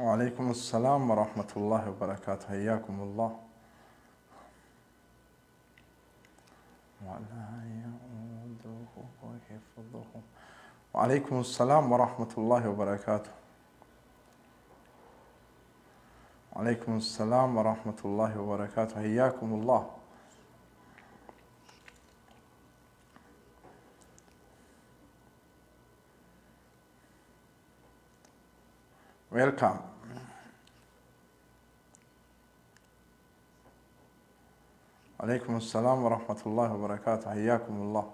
وعليكم السلام ورحمة الله وبركاته، حياكم الله. ولا يؤوده حفظه. وعليكم السلام ورحمة الله وبركاته. وعليكم السلام ورحمة الله وبركاته، حياكم الله. Welcome. وعليكم السلام ورحمة الله وبركاته، حياكم الله.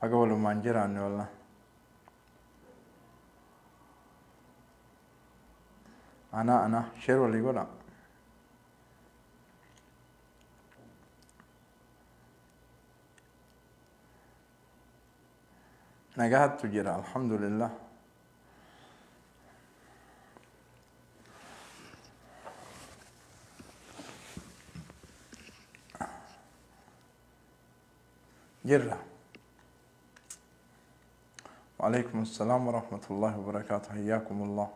أقول ما نجراني والله. أنا شير ولا يقول نجاحت تجرى الحمد لله. جرى. وعليكم السلام ورحمة الله وبركاته، حياكم الله.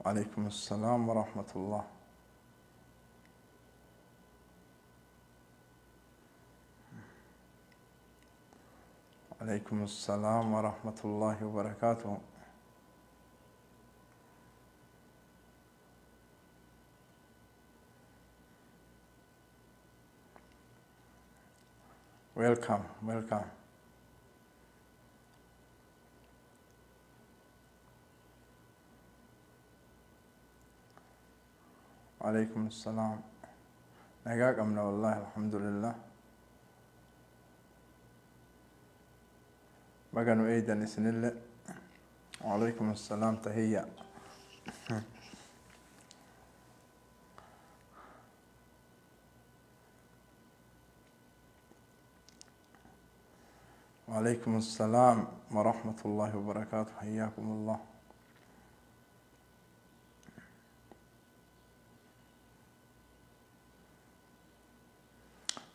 وعليكم السلام ورحمة الله. وعليكم السلام ورحمة الله وبركاته. Welcome, welcome. وعليكم السلام. نجاك أمنا والله الحمد لله. بقى إيدا نسنلة. وعليكم السلام تهيأ. وعليكم السلام ورحمة الله وبركاته، حياكم الله.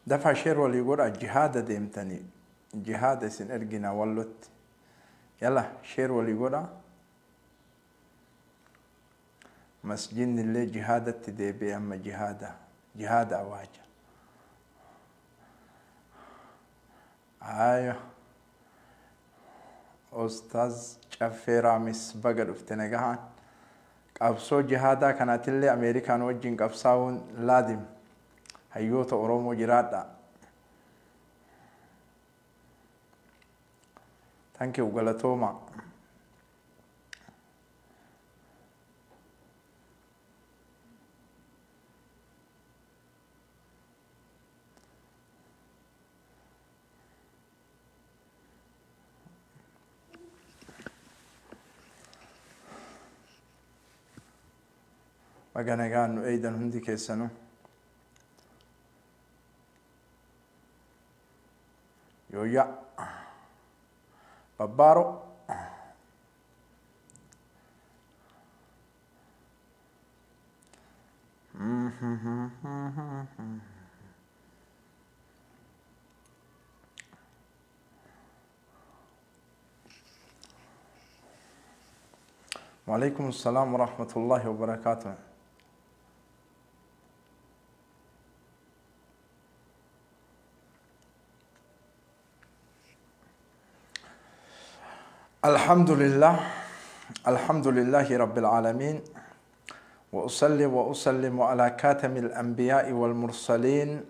دفع شير واللي يقول الجهاد ديمتني جهاد سن ارجنا ولت. يلا شير واللي يقول مسجد اللي جهاد تدي اما جهاد جهاد اواجه. ايوه أستاذ شافي رامس بقر افتنجهان قبصو جهادا كانت اللي أمريكان وجين قبصاون لادم هيوتا أورومو جرادا. Thank you غلطوما. Baga nagaan nu eeydan hundi keessanuu. Yooyya babbaaro. وعليكم السلام ورحمة الله وبركاته. الحمد لله، الحمد لله رب العالمين، وأصلي وأسلم على كاتم الأنبياء والمرسلين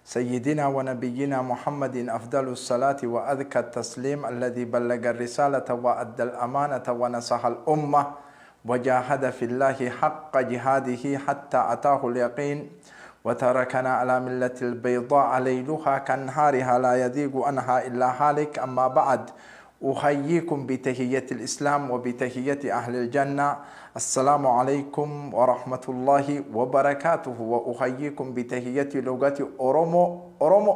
سيدنا ونبينا محمد أفضل الصلاة وأذكى التسليم، الذي بلغ الرسالة وأدى الأمانة ونصح الأمة وجاهد في الله حق جهاده حتى أتاه اليقين، وتركنا على ملة البيضاء ليلها كنهارها لا يزيغ عنها إلا هالك. أما بعد، أحييكم بتحية الإسلام وبتحية أهل الجنة. السلام عليكم ورحمة الله وبركاته. وأحييكم بتحية لغة أورومو أورومو.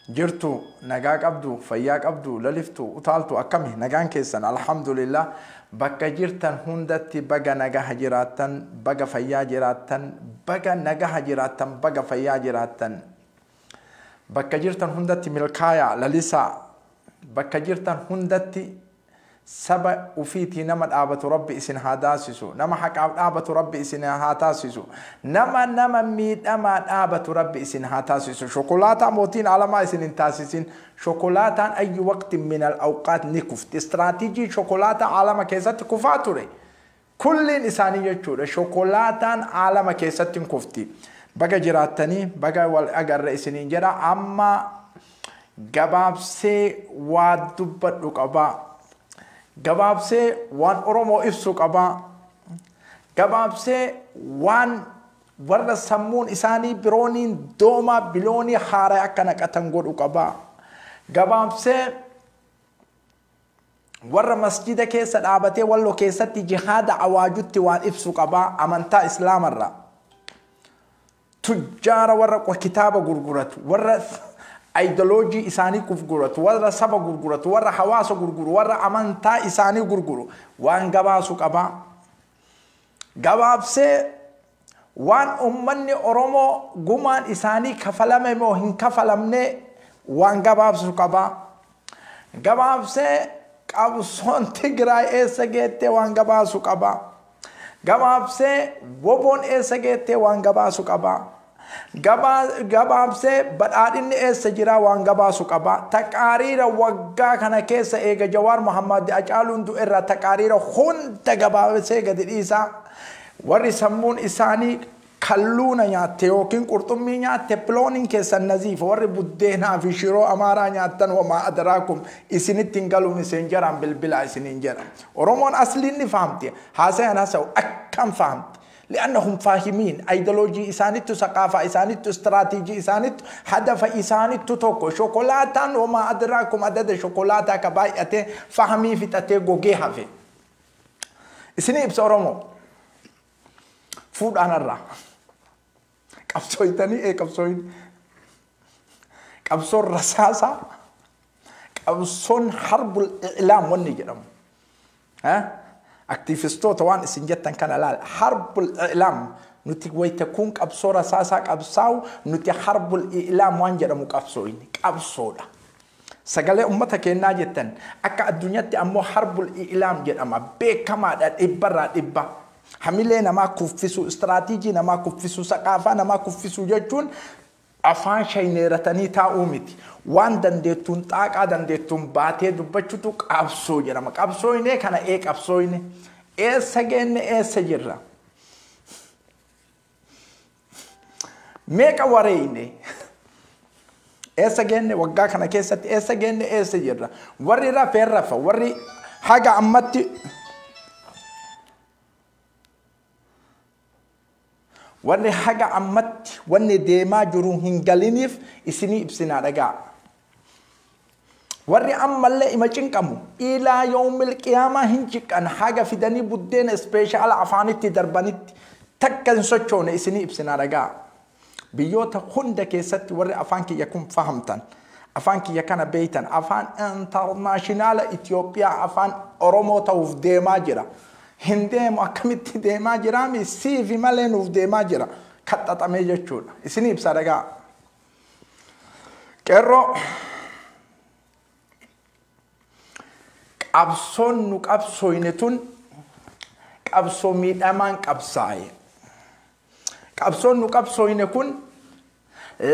Jirtu nagaa qabdu, fayyaa qabdu, laliftu, utaaltu, akkami nagaan keessan? Alhamdulillah, bakka jirtan hundatti baga nagaha jiraattan, baga fayyaa jiraattan, baga nagaha jiraattan, baga fayyaa jiraattan. Bakka jirtan hundatti milkaayaa, lalisaa. Bakka jirtan hundatti saba ufiitii nama dhaabatu Rabbi isin haa taasisu, nama haqaaf dhaabatu Rabbi isin haa taasisu, nama miidhamaa dhaabatu Rabbi isin haa taasisu. Shokolaataa mootiin alamaa isin hin taasisin. Shokolaataan ayyu waqtin min al awqaat ni kufti. Istiraatiijii shokolaataa alama keessatti kufaa ture kulliin isaanii jechuudha. Shokolaataan alama keessatti hin kufti. Baga jiraattanii, baga wal agarre isiniin jedha. Amma gabaabsee waa dubbadhu qabaa, gabaabsee waan Oromoo ibsu qabaa, gabaabsee waan warra sammuun isaanii birooniin doomaa biloonii haaraa akka naqatan godhu qabaa, gabaabsee warra masjida keessa dhaabatee Walloo keessatti jihaada awaajutti waan ibsu qabaa. Amantaa Islaamarraa tujjaara, warra kitaaba gurguratu, warra aayidoloojii isaanii gurguratu, warra saba gurguratu, warra hawaasa gurguru, warra amantaa isaanii gurguru waan gabaasu qabaa. Gabaabsee waan ummanni Oromoo gumaan isaanii kafalame moo hin kafalamne waan gabaabsu qabaa. Gabaabsee qabsoon Tigraay eessa geettee waan gabaasu qabaa. Gabaabsee woboon eessa geettee waan gabaasu qabaa. Gabaabsee badhaadhinni eessa jira waan gabaasu qaba. Taqaariira waggaa kana keessa eega Jawaar Muhammad Acaaluun du'e irraa taqaariira hunda gabaabsee gadi dhiisaa. Warri sammuun isaanii kalluuna nyaatte yookiin qurxummii nyaatte pilooniin keessan naziifa. Warri buddeenaa fi shiroo Amaaraa nyaattan wamaa adaraakum, isinitti hin galu. Miseenjaraan bilbilaa isiniin jedha. Oromoon asliin ni fahamti. Haasayan haasa'u akkam fahamti. لأنهم فاهمين أيديولوجي إسانيتو، ثقافة إسانيتو، استراتيجي إسانيتو، هدف إسانيتو توكو. شوكولاتان وما أدراكم عدد شوكولاتا كبايئة فهمي في تاتي غوغيها في إسني إبس أورومو فود أنا الرا qabsooytanii ee qabsooyin qabsoon rasaasaa, qabsoon harbul i'laam wanni jedhamu, aktiivistoota waan isin jettan kana laal, harbul i'laam. Nuti wayta kun qabsoo rasaasaa qabsaa'u, nuti harbul i'laam waan jedhamu qabsooyini qabsoodha. Sagalee ummata kennaa jettan akka addunyaatti ammoo harbul i'laam jedhama, beekamaadha dhibbarraa dhibba. Hamilee namaa kuffisuu, istiraatiijii namaa kuffisuu, saqaafaa namaa kuffisuu jechuun afaan shayneeratanii taa'uu miti. Waan dandeettuun, xaaqaa dandeettuun baatee dubbachuutu qabsoo jedhama. Qabsooyinee kana ee qabsooyine eessa geenne, eessa jirra? Meeqa wareeyne? Eessa geenne? Waggaa kana keessatti eessa geenne, eessa jirra? Warri rafee rafa, warri haga ammatti warri haga ammatti wanni deemaa jiru hin galiniif isinii ibsinaa dhagaa. Warri ammallee ima cinqamu ilaa yoomil qiyaamaa hin ciqqan, haga fidanii buddeena ispeeshaala afaanitti darbanitti takka hin sochoone isinii ibsinaa dhagaa. Biyyoota hunda keessatti warri afaan kiyya kun fahamtan, afaan kiyya kana beeytan, afaan intarnaashinaala Itoophiyaa afaan Oromoo ta'uuf deemaa jira. Hin deemu, akkamitti deemaa jiraami, siifi malee nuuf deemaa jira. Kaxaxamee jechuudha. Isinii ibsa dhagaa. Qeerroo, qabsoon nu qabsooyne tun qabsoo miidhamaan qabsaa'e. Qabsoon nu qabsooyne kun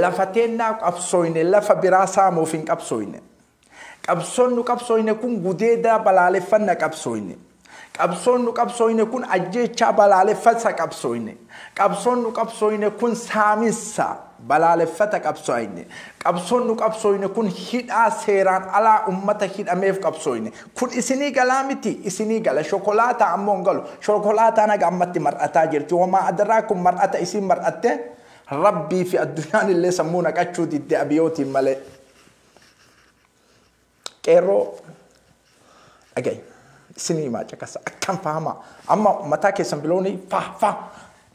lafa teennaa qabsooyne, lafa biraa saamuuf hin qabsooyne. Qabsoon nu qabsooyne kun gudeedaa balaaleffanna qabsooyne. Qabsoon nu qabsooyne kun ajjeechaa balaaleffata qabsooyne. Qabsoon nu qabsooyne kun saamissa balaaleffata qabsooyne. Qabsoon nu qabsooyne kun hidhaa seeraan alaa ummata hidhameef qabsooyne. Kun isinii galaa miti, isinii gala. Shokolaataa ammoo hin galu. Shokolaataan haga ammatti mar'ataa jirti. Wamaa adaraa kun mar'ata isin mar'atte Rabbii fi addunyaan illee sammuu naqachuu didde abiyootiin malee. Qeerroo, dhaga'i. Isinii himaa, caqasa akkam fahamaa. Amma mataa keessan biloonii fa fa.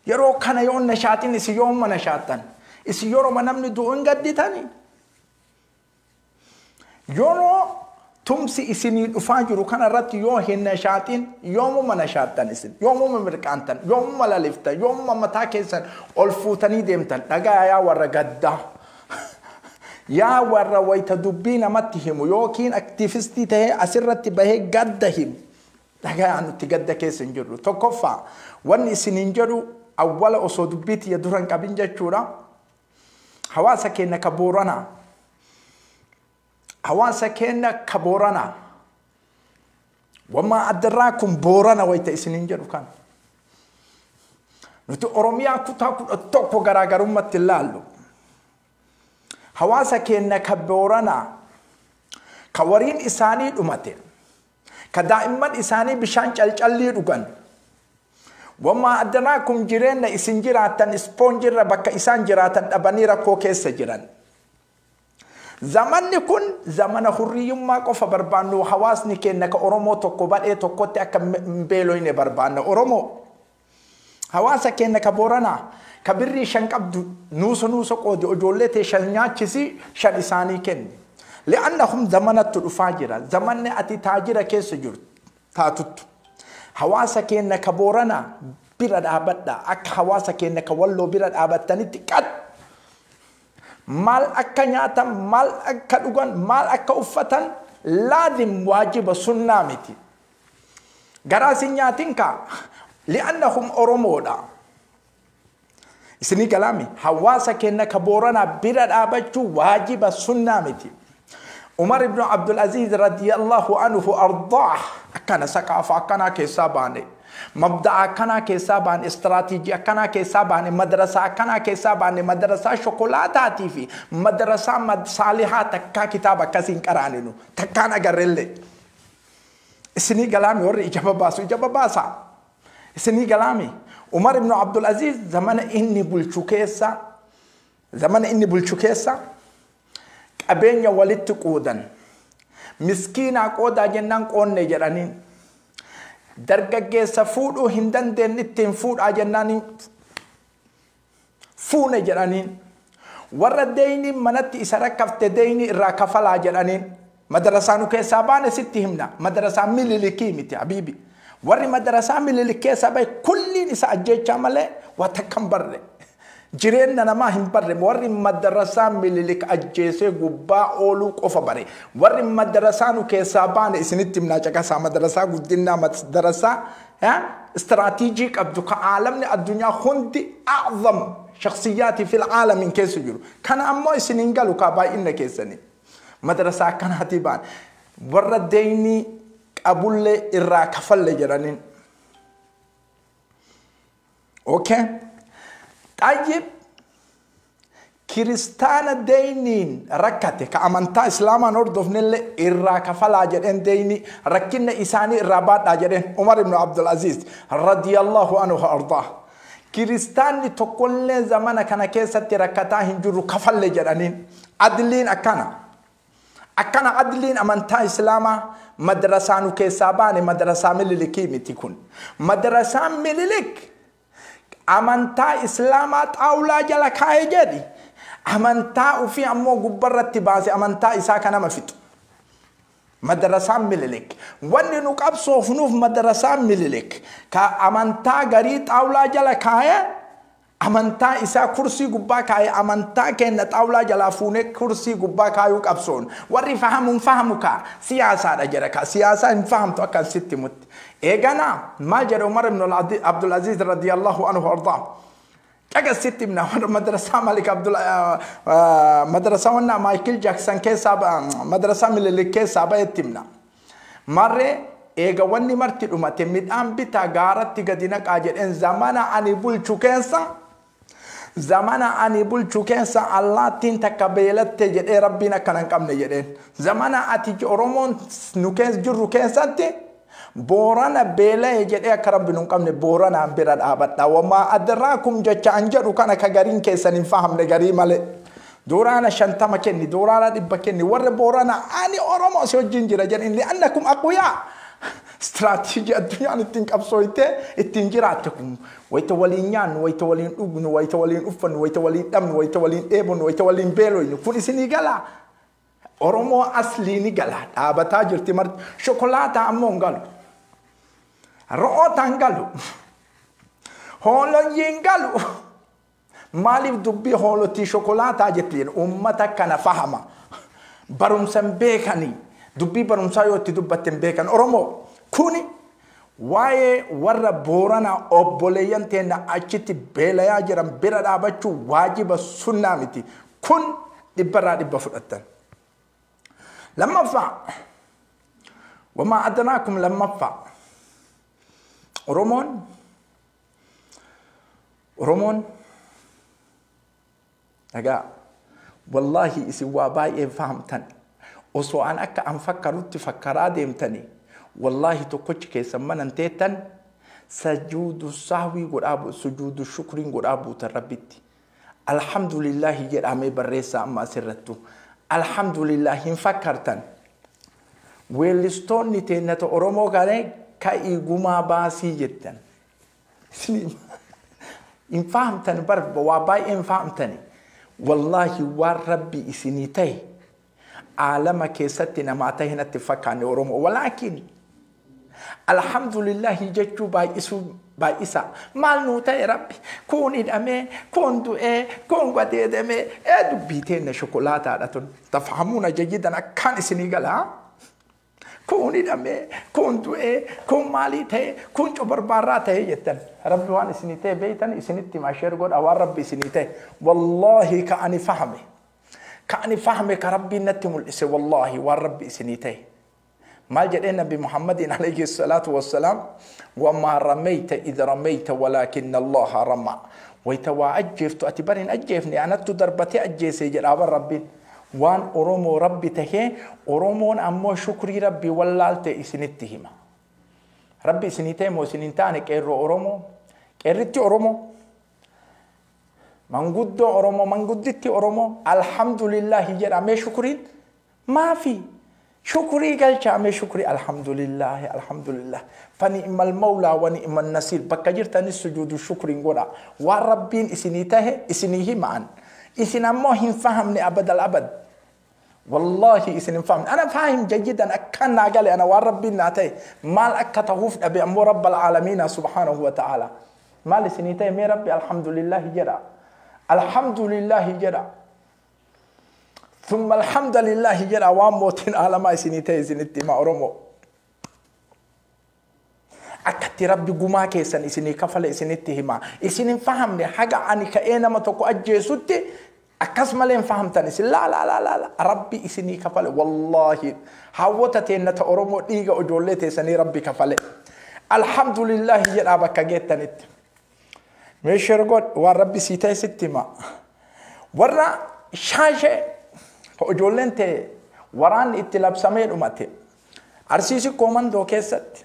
Yeroo kana yoo nashaatin isin yooma nashaattan? Isin yeroo namni du'u hin gadditanii? Yeroo tumsi isinii dhufaa jiru kanarratti yoo hin nashaaxin, yoomuma nashaattan isin, yoomuma mirqaantan, yoomuma laliftan, yoomuma mataa keessan ol fuutanii deemtan. Dhagaa yaa warra gaddaa, yaa warra wayita dubbii namatti himu yookiin aktiivistii tahee asirratti bahee gadda himu. Dhagaa nuti gadda keessa hin jirru. Tokkoffaa wanni isiniin jedhu awwala osoo dubbii tiyya dura hin qabin jechuudha. Hawaasa keenya ka Booranaa. Hawaasa keenya ka Booranaa. Wamaa addarraa kun Boorana wayita isiniin jedhu kana. Nuti Oromiyaa kutaa 11 garaagarummaatti ilaallu. Hawaasa keenya ka Booranaa ka wariin isaanii dhumate, ka daa'imman isaanii bishaan calcallii dhugan. Wamaa addarraa kun jireenya isin jiraatan ispoonjirra bakka isaan jiraatan dhabanii rakkoo keessa jiran. Zamanni kun zamana hurriyyummaa qofa barbaannu. Hawaasni keenya ka Oromoo tokko badhee tokkotti akka hin beeloyne barbaanna. Oromoo hawaasa keenya ka Booranaa ka birrii 5 qabdu nuusa nuusa qoodi, ijoollee tee 5 nyaachisi, 5 isaanii kenni. Li'annahum zamanattu dhufaa jira. Zamanni ati taajira keessa jirtu taatuttu. Hawaasa keenya ka Booranaa bira dhaabadha. Akka hawaasa keenya ka Walloo bira dhaabattanitti qad. Maal akka nyaatan, maal akka dhugan, maal akka uffatan laazim waajiba sunnaa miti. Garaa sin nyaatin kaa. Li'annahum Oromoodha. Isinii galaami hawaasa keenya ka Booranaa bira dhaabachuu waajiba sunnaa miti. Umar ibn Abdul Aziz radiyallahu anhu ardaah akkana saqaafa akkanaa keessaa baane, mabda'a akkanaa keessaa baane, istiraatiijii akkanaa keessaa baane, madrasaa akkanaa keessaa baane, madrasaa shokolaataatii fi madrasaa saalihaa takkaa kitaaba akkasiin qaraaninu takkaan agarrellee. Isinii galaami warri ija baasu ija baasaa. Isinii galaami Umar ibn Abdul Aziz zamana inni bulchu keessa, zamana inni bulchu keessa qabeenya walitti qoodan, miskiinaa qoodaa jennaan qoonne jedhaniin, dargaggeessa fuudhuu hin dandeenye ittiin fuudhaa jennaan fuune jedhaniin, warra deeyni manatti isa rakkafte deeyni irraa kafalaa jedhaniin. Madrasaa nu keessaa baane sitti himna. Madrasaa Mililikii miti habiibi. Warri madrasaa Mililik keessaa bahe kulliin isa ajjeechaa malee waa takka hin barre. Jireenya namaa hin barre. Warri madrasaa Mililik ajjeesee gubbaa ooluu qofa bare. Warri madrasaa nu keessaa baane isinitti himnaa caqasaa. Madrasaa guddinaa, madrasaa istiraatiijii qabdu ka aalamni addunyaa hundi a'zam shakhsiyyaatii fil aalamiin keessa jiru. Kana ammoo isiniin galu kaa baay'ina keessanii. Madrasaa akkanaatii baane. Warra deeynii qabullee irraa kafalle jedhaniin. Okay. Xayyib kiristaana deeyniin rakkate ka amantaa islaamaan hordofnellee irraa kafalaa jedheen, deeyni rakkinna isaanii irraa baadhaa jedheen Umar ibn Abdul Aziz radiyallahu anhu ardaa. Kiristaanni tokkollee zamana kana keessatti rakkataa hin jiru kafalle jedhaniin. Adliin akkana. Akkana adliin amantaa islaamaa. Madrasaa nu keessaa baane madrasaa Mililikii miti kun. Madrasaan Mililik amantaa islaamaa xaawulaa jala kaa'ee jedhi. Amantaa ofii ammoo gubbarratti baase amantaa isaa kan nama fixu. Madrasaan Mililik. Wanni nu qabsoofnuuf madrasaan Mililik ka amantaa garii xaawulaa jala kaa'ee amantaa isaa kursii gubbaa kaa'ee amantaa keenya xaawulaa jalaa fuunee kursii gubbaa kaayuu qabsoon. Warri fahamu hin fahamu kaa siyaasaadha jedha kaa siyaasaa hin fahamtu akka sitti mutti. Eeganaa maal jedha Umar ibn Abdul Aziz radiyallahu anhu ardaa. Caqasitti himna warra madrasaa Malik Abdul madrasaa wanna Michael Jackson keessaa madrasaa Mililik keessaa bahetti himna. Marree eega wanni marti dhumate midhaan bitaa gaaratti gadi naqaa jedheen. Zamana ani bulchu keessa, zamana ani bulchu keessa allaattiin takka beelatte jedhee rabbiin akkana hin qabne jedheen. Zamana ati Oromoon nu keessa jirru keessatti Boorana beela'e jedhee akka rabbi nu hin qabne Booranaan bira dhaabadha. Wamaa adraakum jecha an jedhu kana ka gariin keessan hin fahamne garii malee. Dooraana 50 kenni, dooraana 100 kenni, warra Boorana ani Oromoo si wajjin jira jedhin li'annakum aqwiyaa. Istiraatiijii addunyaan ittiin qabsooytee ittiin jiraatte kun wayita waliin nyaannu, wayita waliin dhugnu, wayita waliin uffannu, wayita waliin dhabnu, wayita waliin dheebonnu, wayita waliin beeloynu kun isinii galaa. Oromoo aslii ni gala dhaabataa jirti marti shokolaataa ammoo hin galu. Ro'oota hin galu. Hooloyyii hin galu. Maaliif dubbii hoolotii shokolaataa jettiin uummata kana fahama. Barumsa hin beekanii dubbii barumsaa yoo itti dubbatte hin beekan Oromoo kuni waa'ee warra Booranaa obboleeyyan teenna achitti beelayaa jiran bira dhaabachuu waajiba sunnaa miti. Kun dhibbarraa dhibba fudhattan. Lammaffaa wamaa adraakum lammaffaa Oromoon dhagaa wallaahi isin waa baay'ee fahamtan osoo an akka an fakkarutti fakkaraa deemtanii wallaahi tokkochi keessan manan teettan sajuudu sahwii godhaa sujuudu shukriin godhaa buutan rabbitti alhamdulillahi jedhamee barreessaa amma asirrattu alhamdulillah hin fakkartan weellistoonni teennata Oromoo galee ka'ii gumaa baasii jettan hin fahamtan bar waa baay'ee hin fahamtani wallaahi waan rabbi isinii ta'e aalama keessatti namaa ta'e natti fakkaanne Oromoo walaakin alhamdulillahi jechuu baay'isuu baay'isa maal nuu ta'e rabbi kun hidhamee kun du'ee kun gadeedamee ee dubbii teenna shokolaataadha tun tafhamuuna jayyidan akkaan isinii galaa kun hidhamee kun du'ee kun maalii ta'e kun cobarbaarraa ta'e jettan rabbi waan isinii ta'e beeytan isinitti himaa sheer godha waan rabbi isinii ta'e wallaahi ka ani fahame ka ani fahame ka rabbiin natti mul'ise wallaahi waan rabbi isinii ta'e maal jedhee nabi Muhammadin alayhi salaatu wassalaam wamaa ramayta id ramayta walaakinna Allaha rama wayta waa ajjeeftu ati bar hin ajjeefne anattu darbatee ajjeese jedhaa bar rabbiin waan Oromoo rabbi tahee Oromoon ammoo shukrii rabbi wallaalte isinitti hima. Rabbi isinii ta'e moo isin hin taane qeerroo Oromoo qeerritti Oromoo manguddoo Oromoo mangudditti Oromoo alhamdulillahi jedhamee shukriin maafi shukrii galchaamee shukrii alhamdulillahi alhamdulillah fani'mal mawlaa wa ni'man nasiir bakka jirtanis sujuudu shukriin godha waan rabbiin isinii tahe isinii himaan isin ammoo hin fahamne abadal abad wallaahi isin hin fahamne ana faahim jayyidan akkaan naa gale ana waan rabbiin naa ta'e maal akka tahuuf dhabe ammoo rabbal aalamiina subhaanahu wa ta'ala maal isinii ta'e mee rabbi alhamdulillahi jedha alhamdulillahi jedha ثم الحمد لله jedha waan mootiin aalamaa isinii ta'e isinitti hima Oromoo akkatti rabbi gumaa keessan isinii kafale isinitti hima isin hin fahamne haga ani ka'ee nama tokko ajjeesutti akkas malee hin fahamtan isin laa laa laa laa rabbi isinii kafale wallaahi hawwata teennata Oromoo dhiiga ijoollee teessanii rabbi kafale alhamdulillahi jedhaa bakka geettanitti meeshee godh waan rabbi sii ta'e sitti hima warra shaashee ijoolleen ta'e waraanni itti labsamee dhumate Arsiisi koomandoo keessatti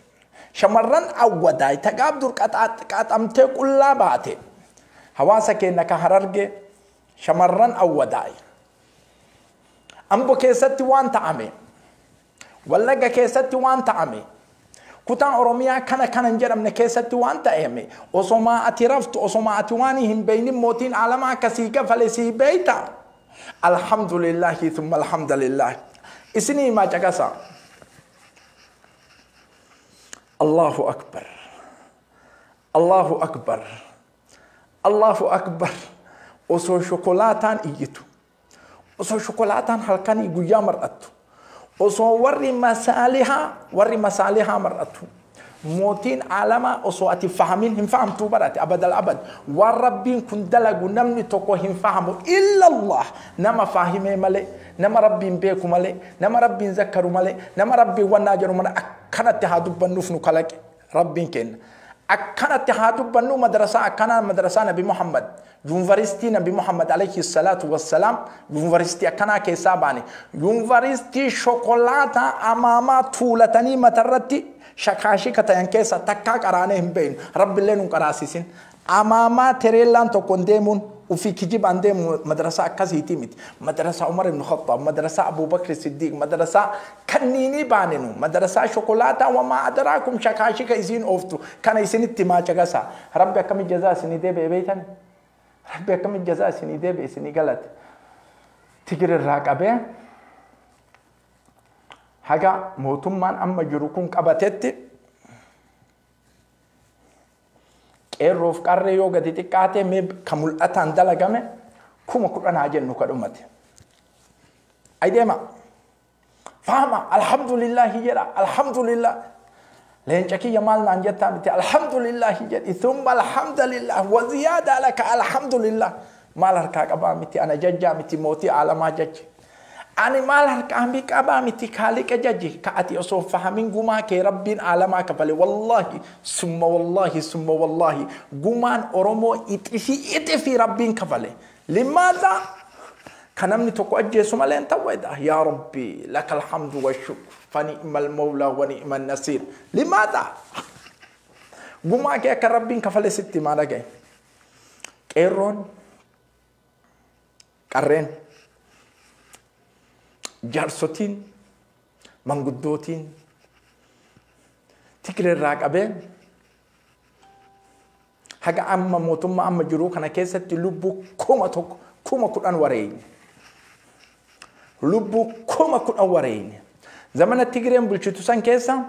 shamarran awwadaay tagaaf dur qaxamtee qullaa baate hawaasa keenya ka Hararge shamarran awwadaay Ambo keessatti waan ta'ame Wallagga keessatti waan ta'ame kutaan Oromiyaa kana kana hin jedhamne keessatti waan ta'ame osomaa ati raftu osomaa ati waan hin beeynin mootiin aalamaa akkasii kafale sii beeyta alhamdulillahi thumma alhamdulillahi isinii himaa caqasaa Allahu akbar Allahu akbar Allahu akbar osoo shokolaataan iyyitu osoo shokolaataan halkanii guyyaa mar'attu osoo warri masaalihaa mar'attu mootiin aalamaa osoo ati fahamin hin fahamtuu barate abadal abad waan rabbiin kun dalagu namni tokko hin fahamu illa Allah nama fahimee malee nama rabbiin beeku malee nama rabbiin zakkaru malee nama rabbiin wannaa jedhu malee akkanatti haa dubbannuuf nu kalaqe rabbiin kenna akkanatti haa dubbannu madrasaa akkanaa madrasaa nabi Muhammad yuunivarsiitii nabi Muhammad alayhi salaatu wassalaam yuunivarsiitii akkanaa keessaa baane yuunivarsiitii shokolaataa amaamaa tuulatanii matarratti shakaashika ta'an keessa takkaa qaraanee hin beeknu rabbillee nun qaraasisin amaamaa tereellaan tokko hin deemuun ufii kijibaan deemu madrasaa akkasiitii miti madrasaa Umar ibn Khattab madrasaa Abu Bakr Siddiq madrasaa kanniinii baanenu madrasaa shokolaataa wamaa adaraakum shakaashika isiin ooftu kana isinitti himaa caqasaa rabbi akkami jazaa isinii deebi'e beeytan rabbi akkami jazaa isinii deebi'e isinii galate Tigir irraa qabee Haga mootummaan amma jiru kun qabatetti qeerroof qarree yoo gadi xiqqaate mee ka mul'ataan dalagame 10,000 haa jennu ka dhumate. Ay deema. Fahama alhamdulillahi jedha alhamdulillah. Leenca kiyya maal naan jettaa miti alhamdulillahi jedhi thumma alhamdulillah wa ziyaada laka alhamdulillah. Maal harkaa qabaa miti ana jajjaa miti mootii aalamaa jajji. Ani maal harkaa qabaa miti kaaliqa jajji ka ati osoo fahamin gumaa kee rabbiin aalamaa kafale wallahi summa wallahi summa wallahi gumaan Oromoo ixifii ixifii rabbiin kafale. Limaadha ka namni tokko ajjeesu malee hin ta'u yaa rabbi laka alhamdu wa shukr fa ni'mal mawla wa ni'man nasiir. Limaadha gumaa kee akka rabbiin kafale sitti maa dhagaye. Qeerroon qarreen jaarsotiin manguddootiin Tigireerraa qabee haga amma mootummaa amma jiru kana keessatti lubbuu 1,000 10,000 wareeyne. Lubbuu 10,000 wareeyne. Zamana Tigireen bulchitu san keessa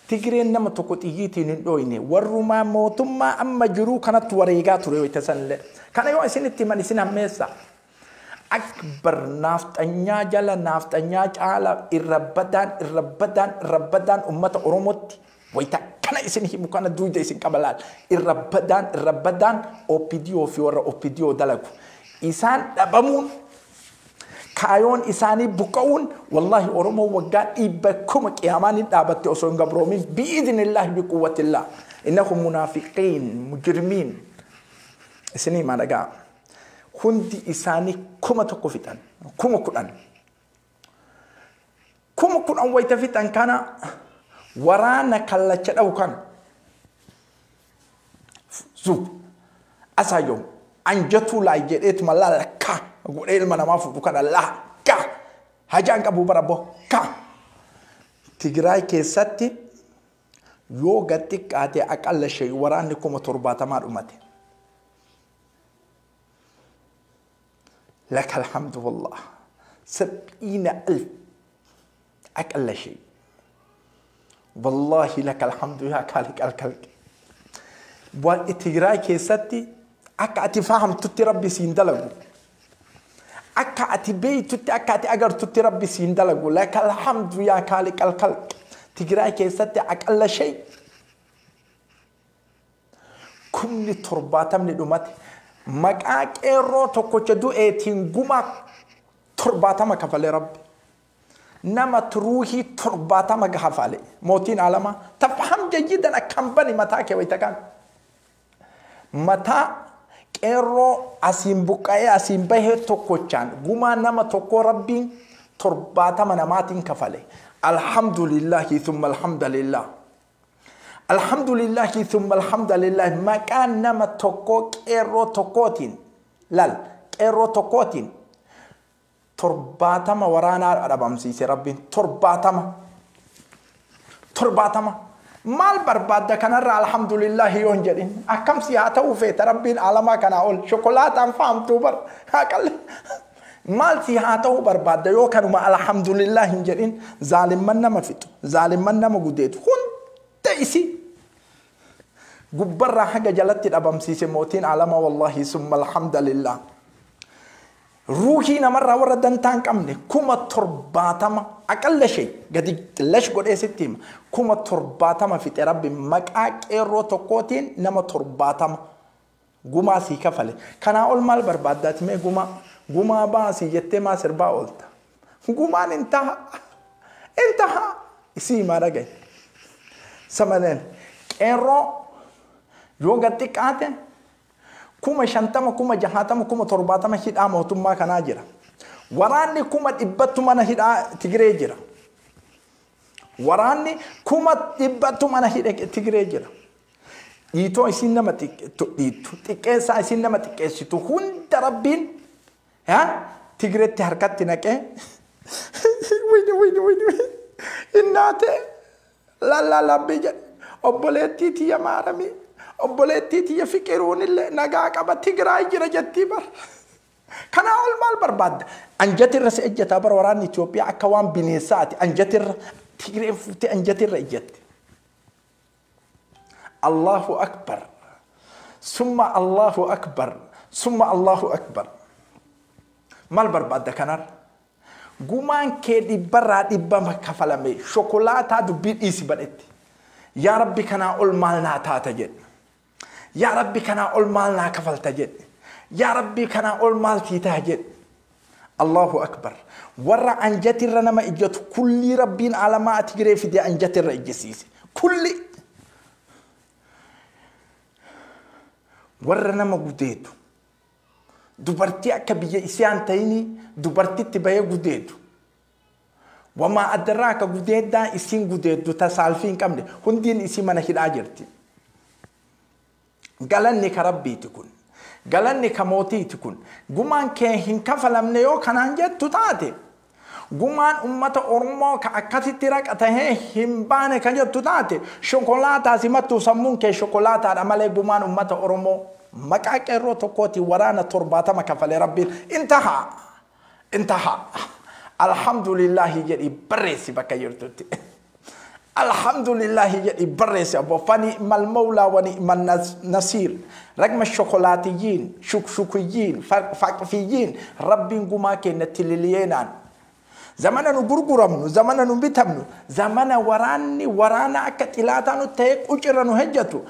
Tigireen nama tokko xiyyiitiin hin dhooyne warrumaa mootummaa amma jiru kanatti wareegaa ture yoo itti sanillee. Kana yoo isinitti himan isin hammeessa. Akbar naafxanyaa jala naafxanyaa caala irra badaan irra badaan irra badaan uummata Oromootti wayita kana isin himu kana duuda isin qaba laal irra badaan OPDO fi warra OPDO dalagu isaan dhabamuun kaayoon isaanii buqqa'uun wallahi Oromoo waggaa 100,000 qiyaamaan hin dhaabatte osoo hin gabroomin bi'idhnillaahi biquwwatillah innahum munaafiqiin mujrimiin isinii maa dhagaa. Hundi isaanii 1,000 fixan 10,000 10,000 wayita fixan kana waraana kallacha dha'u kan zub asaayyoom anjatuu laay jedheetuma laala ka godhee ilma namaa fuudhu kana laa ka hajaan qabu bara bo ka Tigraay keessatti yoo gad xiqqaate aqalla shay waraanni 70,000 dhumate. لك الحمد والله 70,000 أقل شيء والله لك الحمد يا خالق الخلق. والتجراي كيستي أكأتي فهم تتي ربي سيندلقو أكأتي بي تتي أكأتي أجر تتي ربي سيندلقو لك الحمد يا خالق الخلق. تجراي كيستي أقل شيء كم تربات من الأمات maqaa qeerroo tokkocha du'eetiin gumaa 70 kafale rabbi. Nama ruuhii 70 kafale mootiin alamaa tafaham jayyidan akkam bani mataa kee wayita kan mataa qeerroo asiin buqqa'ee asiin bahee tokkochaan gumaa nama tokko rabbiin 70 namaatiin kafale. Alhamdulillahi thumma alhamdulillah. Alhamdulillahi thumma alhamdulillah maqaa nama tokko qeerroo tokkootiin lal qeerroo tokkootiin 70 waraanaa dhabamsiise rabbiin 70 70 maal barbaadda kanarra alhamdulillahi yoo hin jedhin akkam si haa ta'uu feeta rabbiin alamaa kanaa ol shokolaataan faamtuu bar aqal maal si haa ta'uu barbaadda yoo kanuma alhamdulillahi hin jedhin zaalimman nama fixu zaalimman nama gudeetu hunda isi gubbarraa haga jalatti dhabamsiise mootiin alama wallahi summa alhamdulillah. Ruuhii namarraa warra dantaa hin qabne 70,000 aqalla shay gadi lash godhee sitti hima 70,000 fixe rabbi maqaa qeerroo tokkootiin nama 70 gumaa sii kafale. Kanaa ol maal barbaaddaati mee gumaa gumaa baasii jettee maa sirbaa oolta gumaan intaha intaha isii himaa dhagaye. Samaleen qeerroo yoo gad xiqqaate 50,000 60,000 70,000 hidhaa mootummaa kanaa jira. Waraanni 100,000 mana hidhaa Tigiree jira. Waraanni 100,000 mana hidhaa Tigiree jira. Dhiitoo isin nama dhiittu xiqqeessaa isin nama xiqqeessitu hunda rabbiin Tigireetti harkatti naqee wini wini wini innaate lallaalabbii jedhe obboleettii tiyya maaramii obboleettii tiyya fiqiruun illee nagaa qaba Tigraay jira jettii bar. Kanaa ol maal barbaadda? Anjatirra si ejjataa bara waraanni Itoophiyaa akka waan bineensaati. Anjatirra Tigreen fuutee anjatirra ejjatti. Allahu akbar. Summa Allahu akbar. Summa Allahu akbar. Maal barbaadda kanarra? Gumaan kee dhibbarraa dhibbama kafalame shokolaataa dubbii dhiisi badhetti. Yaa Rabbi kanaa ol maal naa taata jedhe. Yaa Rabbi kanaa ol maal naa kafalta jedhe. Yaa Rabbi kanaa ol maal tiitaa jedhe. Allahu akbar. Warra anjatirra nama ijjatu kulli Rabbiin alamaa Tigree fidee anjatirra ijjisiise. Kulli. Warra nama gudeetu. Dubartii akka biyya isaan ta'ini dubartitti bahee gudeedu. Wamaa addarraa akka gudeeddaa isiin gudeeddu tasaalfii hin qabne hundiin isii mana hidhaa jirti. Galanni ka Rabbiiti kun. Galanni ka mootiiti kun. Gumaan kee hin kafalamne yoo kanaan jettu taate. Gumaan ummata Oromoo ka akkasitti raqa tahee hin baane kan jettu taate. Shokolaataa simattuu sammuun kee shokolaataadha malee gumaan ummata Oromoo maqaa qeerroo tokkooti waraana 70 kafalee Rabbiin intahaa. Intahaa. Alhamdulillahi jedhi barreessi bakka jirtutti. Alhamdulillahi jedhi barreessi abbo fani mal mawlaa wa ni'mal nasiir. Ragma shokolaatiyyiin, shukshukiyiin, faqfiyyiin Rabbiin gumaa keenya tililiyeenaan. Zamana nu gurguramnu, zamana nu bitamnu, zamana waraanni waraana akka xilaataa nu ta'e qucirra nu hejjatu.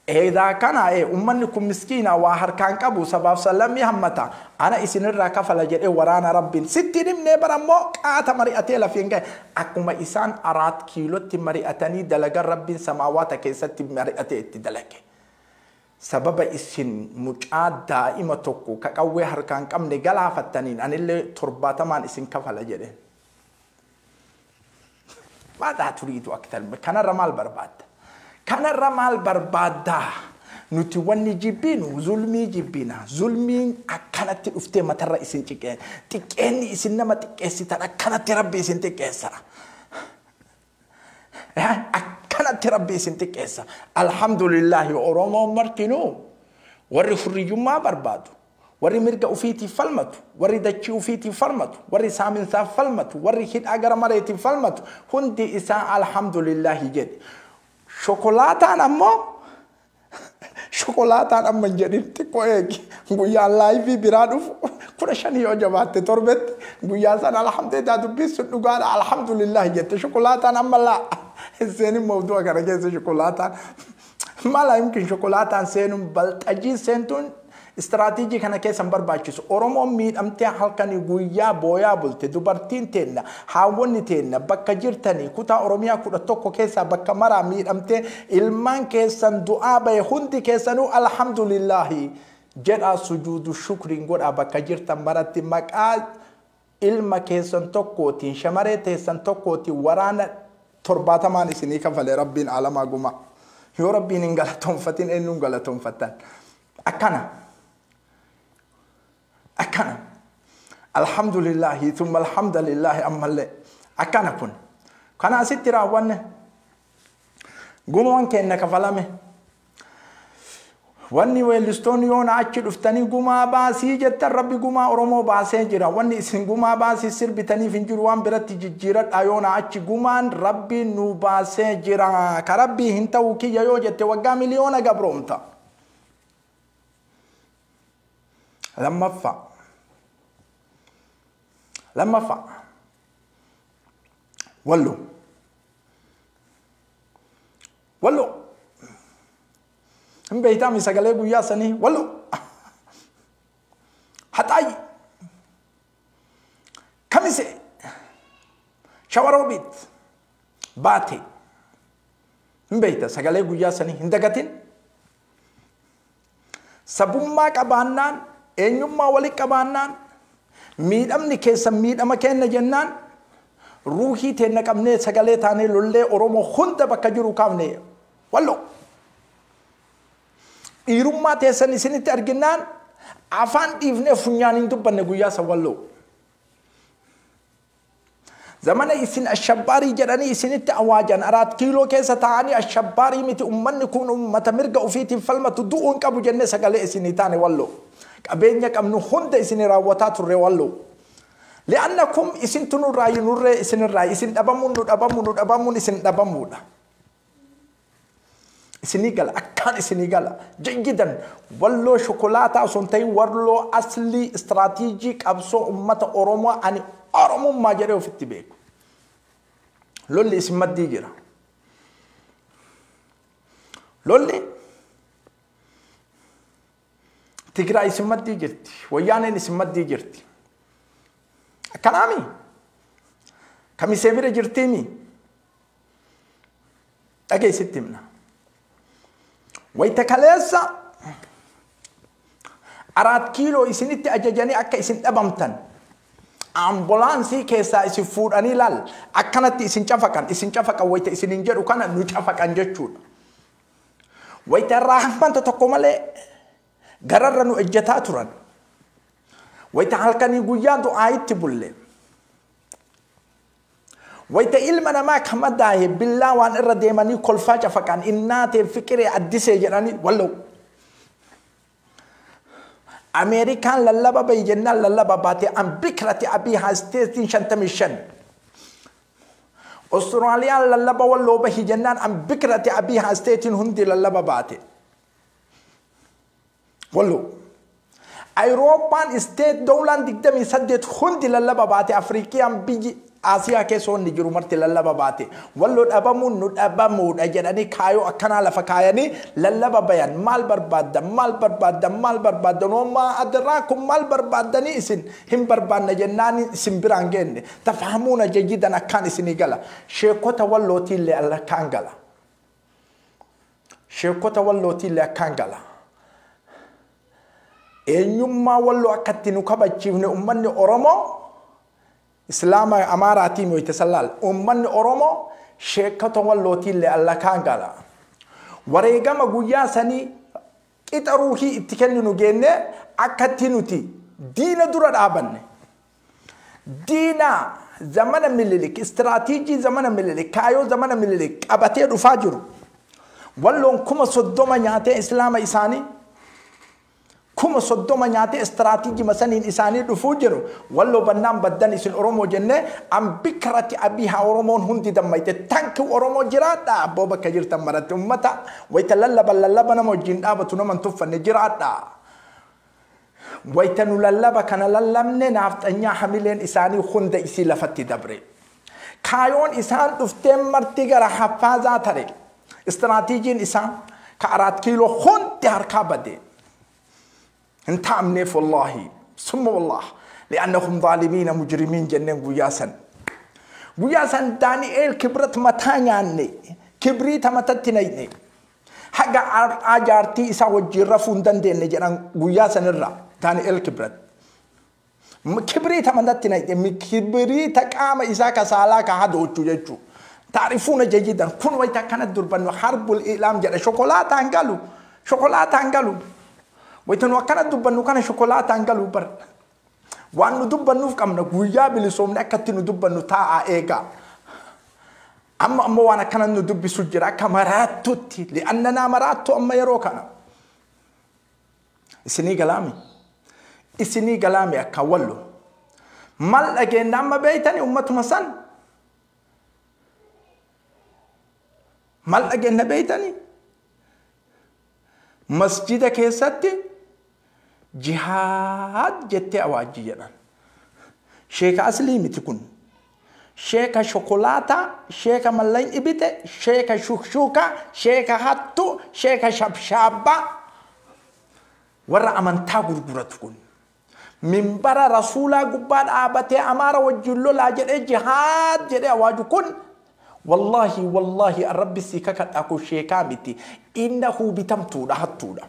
Eedaa kana ummanni kun miskiina waa harkaan qabu sabaaf salamii hammata. Ana isinirraa kafala jedhee waraana Rabbiin sitti himnee bara immoo qaata mari'atee lafiin gahe. Akkuma isaan 4 kiilootti mari'atanii dalagan Rabbiin samaawaata keessatti mari'atee itti dalage. Sababa isin mucaa daa'ima tokko ka qawwee harkaan qabne galaafattaniin anillee 70 isin kafala jedhe. Maadaa turiitu aktar kanarra maal barbaadda? Kanarra maal barbaadda? Nuti wanni jibbinu zulmii jibbina. Zulmiin akkanatti dhuftee matarra isin ciqeen. Xiqqeenni isin nama xiqqeessitan akkanatti Rabbi isin xiqqeessa. Akkanatti Rabbi isin xiqqeessa. Alhamdulillahi Oromoon martinuu warri hurriyyummaa barbaadu. Warri mirga ufiitiif falmatu, warri dachii ufiitiif falmatu, warri saaminsaaf falmatu, warri hidhaa gara mareetiif falmatu hundi isaa alhamdulillahi jedhe. Shokolaataan ammoo shokolaataan amma hin jedhin xiqqoo eegi guyyaan laayivii biraa dhufu 15 yoo jabaatte torbetti guyyaa sana alhamdulillah dubbiin sun dhugaadha alhamdulillah jette shokolaataan amma laa seenin mawdu'a kana keessa shokolaataan mala yumkin shokolaataan seenuun balxajii seentuun istiraatiijii kana keessa hin barbaachisu. Oromoon miidhamtee halkanii guyyaa booyaa bulte dubartiin teenna haawwonni teenna bakka jirtanii kutaa Oromiyaa 11 keessaa bakka maraa miidhamtee ilmaan keessan du'aa bahe hundi keessanuu alhamdulillahi jedhaa sujuudu shukriin godhaa bakka jirtan maratti maqaa ilma keessan tokkootiin shamaree teessan tokkootiin waraana 70 isinii kafalee Rabbiin alamaa gumaa. Yoo Rabbiin hin galatoonfatin eenyuun galatoonfattan? Akkana. Akkana. Alhamdulillahi thumma alhamdulillahi ammallee. Akkana kun. Kana asitti raawwanne. Gumaan keenya kafalame. Wanni weellistoonni yoona achi dhuftanii gumaa baasii jettan Rabbi gumaa Oromoo baasee jira. Wanni isin gumaa baasii sirbitaniif hin jiru waan biratti jijjiiradha yoona achi gumaan Rabbi nu baasee jira. Ka Rabbii hin ta'u kiyya yoo jette waggaa miliyoona gabroomta. Lammaffaa. Lammaffaa. Wallo. Wallo. Hin beektaami sagalee guyyaa sanii wallo. Haxaayi. Kamise. Shawaroobiit. Baate. Hin beekta sagalee guyyaa sanii hin dagatin. Sabummaa qabaannaan eenyummaa walii qabaannaan miidhamni keessa miidhama kenna jennaan ruuhii teenna qabnee sagalee taanee lollee Oromoo hunda bakka jiru kaafne wallo. Dhiirummaa teessan isinitti arginaan afaan dhiifnee funyaan hin dubbanne guyyaa san walloo. Zamana isin ashabbaarii jedhanii isinitti awaajan 4 kiiloo keessa taa'anii ashabbaarii miti ummanni kun ummata mirga ofiitiin falmatu du'uu hin qabu jennee sagalee isinii taane walloo. Qabeenya qabnu hunda isin raawwataa turre walloo. Li'annakum isintu nurraa nurree isinirraa isin dhabamuun nu dhabamuun nu dhabamuun isin dhabamuudha. Isinii gala akkaan isinii gala jayyidan walloo shokolaataa osoo hin ta'in walloo aslii istiraatiijii qabsoo ummata Oromoo ani Oromummaa jedhee ofitti beeku. Lolli isin maddii jira. Lolli Tigraay isin maddii jirti. Wayyaaneen isin maddii jirti. Akkanaami? Kamisee bira jirtiimi? Dhageessitti himna. Wayita kaleessa 4 kiiloo isinitti ajajanii akka isin dhabamtan ambulaansii keessaa isin fuudhanii laal akkanatti isin cafaqan wayita isinin jedhu kana nu cafaqan jechuudha. Wayita irraa hafmanta tokko malee gararra nu ejjataa turan. Wayita halkanii guyyaa du'aa itti bulle. Wayita ilma namaa kama daahe billaa waan irra deemanii kolfaa cafaqan innaatee fiqiree addisee jedhanii walloo. Ameerikaan lallaba bayi jennaan lallaba baatee an bikrati abii haasteetiin 55. Austraaliyaan lallaba walloo bahi jennaan an bikrati abii haasteetiin hundi lallaba baate. Walloo. Awurooppaan isteet doolaan 28 hundi lallaba baate Afrikiyaan biyyi Asiyaa keessa wanni jiru marti lallaba baate. Walloo dhabamuun nu dhabamuudha jedhanii kaayoo akkanaa lafa kaayanii lallaba bayan maal barbaaddan maal barbaaddan maal barbaaddan homaa adraakum maal barbaaddanii isin hin barbaanna jennaan isin biraan geenne tafahamuuna jayyidan akkaan isinii gala. Sheekota wallootiillee akkaan gala. Sheekota wallootiillee akkaan gala. Eenyummaa walloo akkatti nu kabachiifne ummanni Oromoo Islaama Amaaraatiin wayita sallaal ummanni Oromoo sheekota wallootiillee allakaan gala. Wareegama guyyaa sanii qixa ruuhii itti kenninu geenne akkatti nuti diina dura dhaabanne. Diina zamana Minilik istiraatiijii zamana Minilik kaayoo zamana Minilik qabatee dhufaa jiru. Walloon 30,000 nyaatee islaama isaanii 30,000 nyaatee istiraatiijii masaniin isaanii dhufuu jiru. Walloo bannaan baddan isin Oromoo jennee an bikrati abii haa Oromoon hundi dammayte tanki Oromoo jiraadha abboo bakka jirtan maratti ummata wayita lallaba lallaba nama wajjin dhaabatu nama hin tuffanne jiraadha. Wayita nu lallaba kana lallabne naafxanyaa hamileen isaanii hunda isii lafatti dabre. Kaayoon isaan dhufteen marti gara haffaazaa tare. Istiraatiijiin isaan ka 4 kiiloo hundi harkaa bade. انت عمنيف والله ثم والله لأنهم ظالمين مجرمين جنين قياسا قياسا دانيال كبرت متانياني كبريت متتنيني حق عجارتي إسا وجرفون دندين جنان قياسا الرا دانيال كبرت كبريت متتنيني كبريت كام إسا كسالا كهدو تججو تعرفون جيدا كن ويتا كانت دربان حرب الإعلام جل شوكولاتة انقالو شوكولاتة انقالو Wayita akkana dubbannu kana shokolaataan galuu bar. Waan nu dubbannuuf qabna guyyaa bilisoomne akkatti nu dubbannu taa'aa eegaa. Amma ammoo waan akkana nu dubbisu jira akka maraattutti li'annanaa maraattu amma yeroo kana. Isinii galaami. Isinii galaami akka wallu. Mal dhageenna amma beeytani ummatuma san. Mal dhageenna beeytani. Masjida keessatti jihaad jettee awaajji jedhan. Sheeka aslii miti kun. Sheeka shokolaataa, sheeka mallayin ibite, sheeka shukshuka, sheeka hattu, sheeka shabshaabbaa. Warra amantaa gurguratu kun. Minbara rasuulaa gubbaa dhaabatee Amaara wajjin lolaa jedhee jihaad jedhee awaaju kun. Wallahi wallahi rabbi si kakadha kun sheekaa miti. Innahu bitamtuudha hattuudha.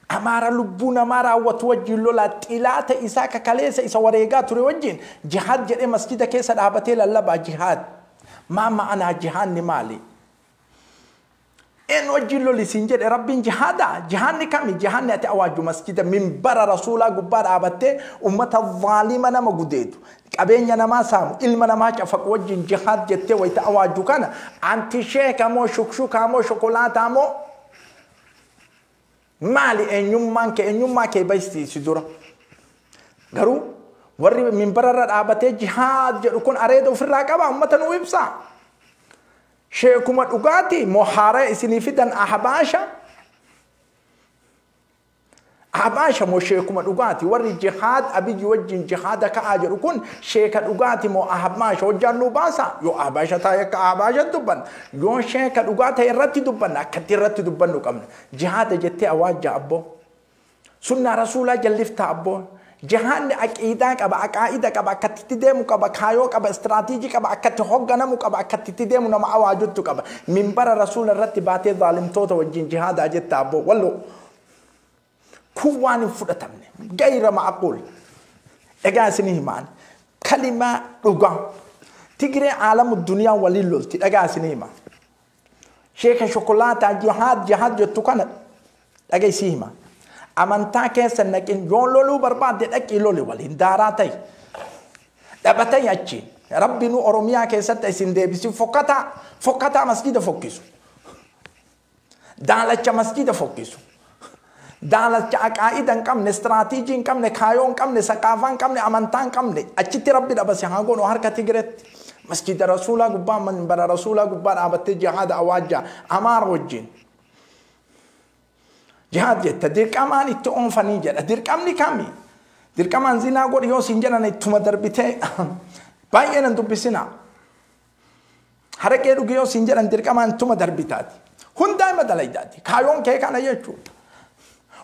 Amaara lubbuu namaa raawwatu wajjin lolaa xilaata isaa kakaleessa isa wareegaa ture wajjin jihaad jedhee masjida keessa dhaabatee lallabaa jihaad. Maa ma'anaa jihaadni maali? Een wajjin loli siin jedhe rabbiin jihaada. Jihaadni kami? Jihaadni ati awaaju masjida minbara rasuulaa gubbaa dhaabattee ummata zaalima nama gudeedu. Qabeenya namaa saamu ilma namaa cafaqu wajjin jihaad jettee wayita awaaju kana anti sheeka moo shukshukaa moo shokolaataa moo Maali eenyummaan kee eenyummaa kee barsiisi dura. Garuu warri minbararra dhaabatee jihaad jedhu kun areeda ofirraa qaba ummata nuu ibsa. Sheekuma dhugaati moo haaraa isinii fidan ahbaasha. Ahbaasha moo sheekuma dhugaati warri jihaad Abiyyi wajjin jihaada ka'aa jedhu kun sheeka dhugaati moo ahbaasha hojjaan nuu baasa yoo ahbaasha ta'e akka ahbaasha dubbanna yoo sheeka dhugaa ta'e irratti dubbanna akkatti irratti dubbannu qabna jihaada jettee awaajja abboo sunnaa rasuulaa jallifta abboo jihaadni aqiidaa qaba aqaa'ida qaba akkatti deemu qaba kaayoo qaba istiraatiijii qaba akkatti hogganamu qaba akkatti deemu nama awaajuttu qaba minbara rasuula irratti baatee zaalimtoota wajjin jihaadaa jetta abboo walloo kun waan hin fudhatamne gayra ma'quul egaa isinii himaan kalimaa dhugaa Tigree aalamu duniyaa waliin lolti dhagaa isinii hima sheeka shokolaataa jihaad jihaad jettu kana dhaga isii hima amantaa keessa naqin yoo loluu barbaadde dhaqii loli waliin daaraa ta'i dhabatay achiin rabbi nu Oromiyaa keessatti isin deebisi fokkataa fokkataa masjida fokkisu daalacha masjida fokkisu daalacha aqaa'ida hin qabne istiraatiijii hin qabne kaayoo hin qabne saqaafaa hin qabne amantaa hin qabne achitti rabbi dhabase haa goonu harka Tigreetti masjida rasuulaa gubbaa manbara rasuulaa gubbaa dhaabattee jihaada awaajjaa amaara wajjin jihaad jetta dirqamaan itti oonfanii jedha dirqamni kami dirqamaan zinaa godhi yoo siin jedhan ittuma darbitee baay'ee nan dubbisina haraqee dhugi yoo siin jedhan dirqamaan ittuma darbitaati hundaa ima dalaydaati kaayoon kee kana jechuudha.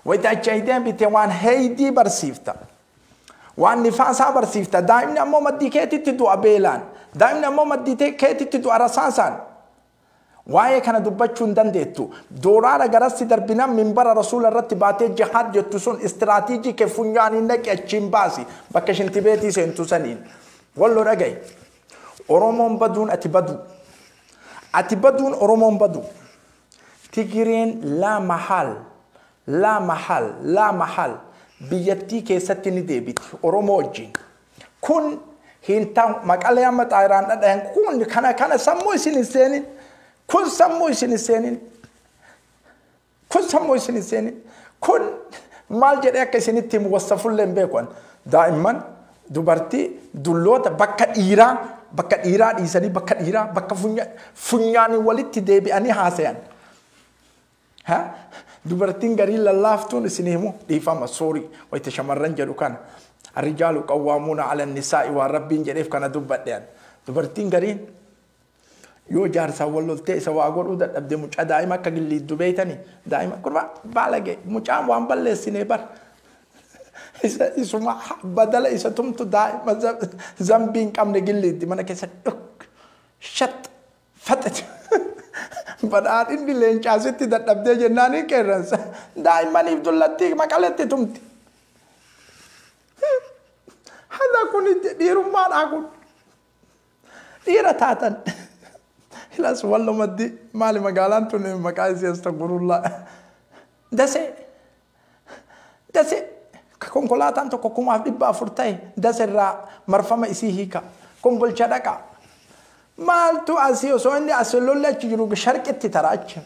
Wayita achi deebite waan heydii barsiifta. Waan nifaasaa barsiifta. Daa'imni ammoo maddii keetitti du'a beelaan. Daa'imni ammoo maddii keetitti du'a rasaasaan. Waa'ee kana dubbachuu hin dandeettu. Dooraara garassi darbinaan minbara rasuula irratti baatee jihaad jettu sun istiraatiijii kee funyaaniin dhaqi achiin baasi. Bakka shintibeetii seentu saniin. Walloo dhaga'i. Oromoon baduun ati badu. Ati baduun Oromoon badu. Tigireen laa mahaal. Laa mahal laa mahal biyyattii keessatti ni deebiti Oromoo wajjin kun hin ta'u maqalee amma xaayiraan dhadhayan kun kana kana sammuu isin hin seenin kun sammuu isin hin seenin kun sammuu isin hin seenin kun maal jedhee akka isinitti himu wassafullee hin beeku daa'imman dubartii dulloota bakka dhiiraa dhiisanii bakka dhiiraa bakka funyaanii walitti deebi'anii haasayan. Dubartiin garii lallaaftuun isin himu dhiifama soorii wayita shamarran jedhu kana arrijaalu qawwaamuuna ala nisaa'i waan rabbiin jedheef kana dubbadhean dubartiin gariin yoo jaarsaan wal loltee isa waa godhuu dadhabde mucaa daa'ima akka gilliiddu beeytanii daa'ima kurba baalage mucaan waan balleessinee bar isuma badala isa tumtu daa'ima zambii hin qabne gilliiddi mana keessa dhuk shat faxate. Badhaadhinni leencaasitti dadhabdee jennaan hin qeerransa. Daa'immaniif dullattii maqaletti tumti. Haala kun dhiirummaadhaa kun. Dhiira taatan. Hilas wallumaddi maali magaalaan tun maqaa isii astagfirullaa. Dasee. Dasee. Konkolaataan tokko 1400 ta'e daseerraa marfama isii hiika. Kombolcha dhaqaa. Maaltu asii osoo inni as lolli achi jiru sharqitti tara achi.